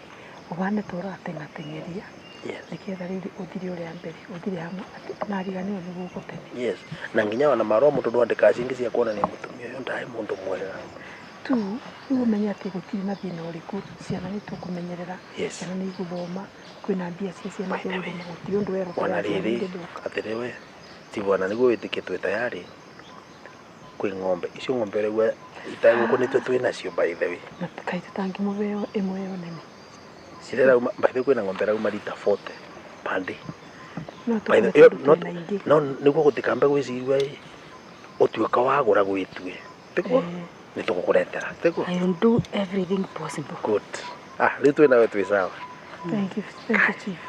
ũhane ta ũrateng'ateng'eria
Yes.
nĩgetha rĩrĩ ũthire ũrĩa mbere ũthire hamwe atĩ na ariganĩrwo nĩ gũkũ tene.
Yes, na nginya ona marũa mũndũ ndwandĩkaga cingĩ cia kuonania mũtumia ũyũ ndarĩ mũndũ mwega.
Tu rĩu ũmenye atĩ gũtirĩ na thĩna ũrĩkũ, ciana nĩ tũkũmenyerera.
Yes.
Ciana nĩ igũthoma, kwĩna mbia cia ciana cia gũthoma, gũtirĩ ũndũ werwo
Ona rĩrĩ atĩrĩ we ti bwana nĩguo wĩtĩkie twĩ tayari kwĩ ng'ombe icio ng'ombe ũraigua itagũkũ nĩtwe twĩ nacio by the way.
Na kaĩ tũtangĩmũhe ĩmwe ĩyo nene?
Cirĩa rauma by the way kwĩna ng'ombe rauma rita 40 pande.
No
By the
tũgũre
way,
tondũ
no
twĩna ingĩ.
no nĩguo gũtikambe gwĩcirua ĩ ũtuĩka wagũra gwĩtue tiguo nĩ tũgũkũretera tiguo.
I will do everything possible.
Good. Ah, rĩu twĩ nawe twĩ sawa.
Thank you, thank you chief.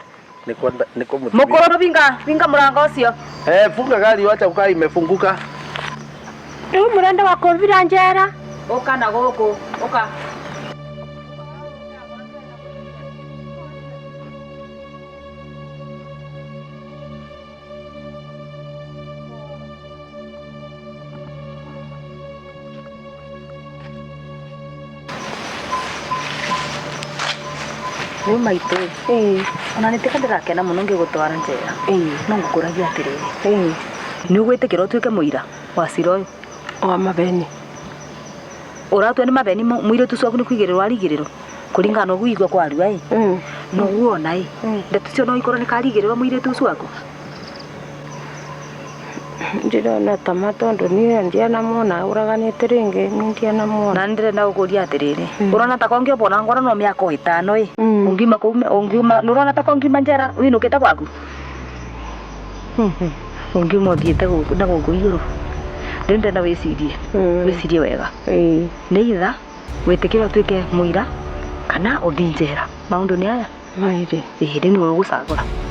Nĩkwo nĩkwo mũtumia.
Mũkũrũ binga binga mũrango ũcio.
Eh, funga gari wacha kukaa imefunguka.
Rĩu mũrenda wa kũmvira njera.
Ũka na gũkũ ũka. Rĩu maitũ ona nĩ tika ndĩrakena mũno ngĩgũtwara njera no ngũkũragia atĩrĩrĩ nĩ ũgwĩtĩkĩra ũtuĩke mũira wa cira ũyũ
wa mabeni
ũratua nĩ mabeni mũirĩtu ũcio waku nĩ kũigĩrĩrwo arigĩrĩrwo kũringana na ũguo igua kwarua ĩ na ũguo ona ĩ ndeto icio no ikorwo nĩ karigĩrĩrwo mũirĩtu ũcio waku.
Ndĩrona tama tondũ niĩ ndianamuona ũraganĩte rĩngĩ niĩ ndianamuona.
Na nĩ ndĩrenda gũkũria atĩrĩrĩ ũrona ta kongĩ obona ngoro no mĩaka o ĩtano ĩ ũngiuma kũu ũngiuma nĩũrona ta kongiuma njera wĩinũkĩte gwaku ũngiuma ũthiĩte na gũkũ igũrũ rĩu ndĩrenda wĩcirie wĩcirie wega nĩ itha wĩtĩkĩre ũtuĩke mũira kana ũthiĩ njera maũndũ nĩ aya
mairĩ
ĩĩ rĩu nĩwe ũgũcagũra.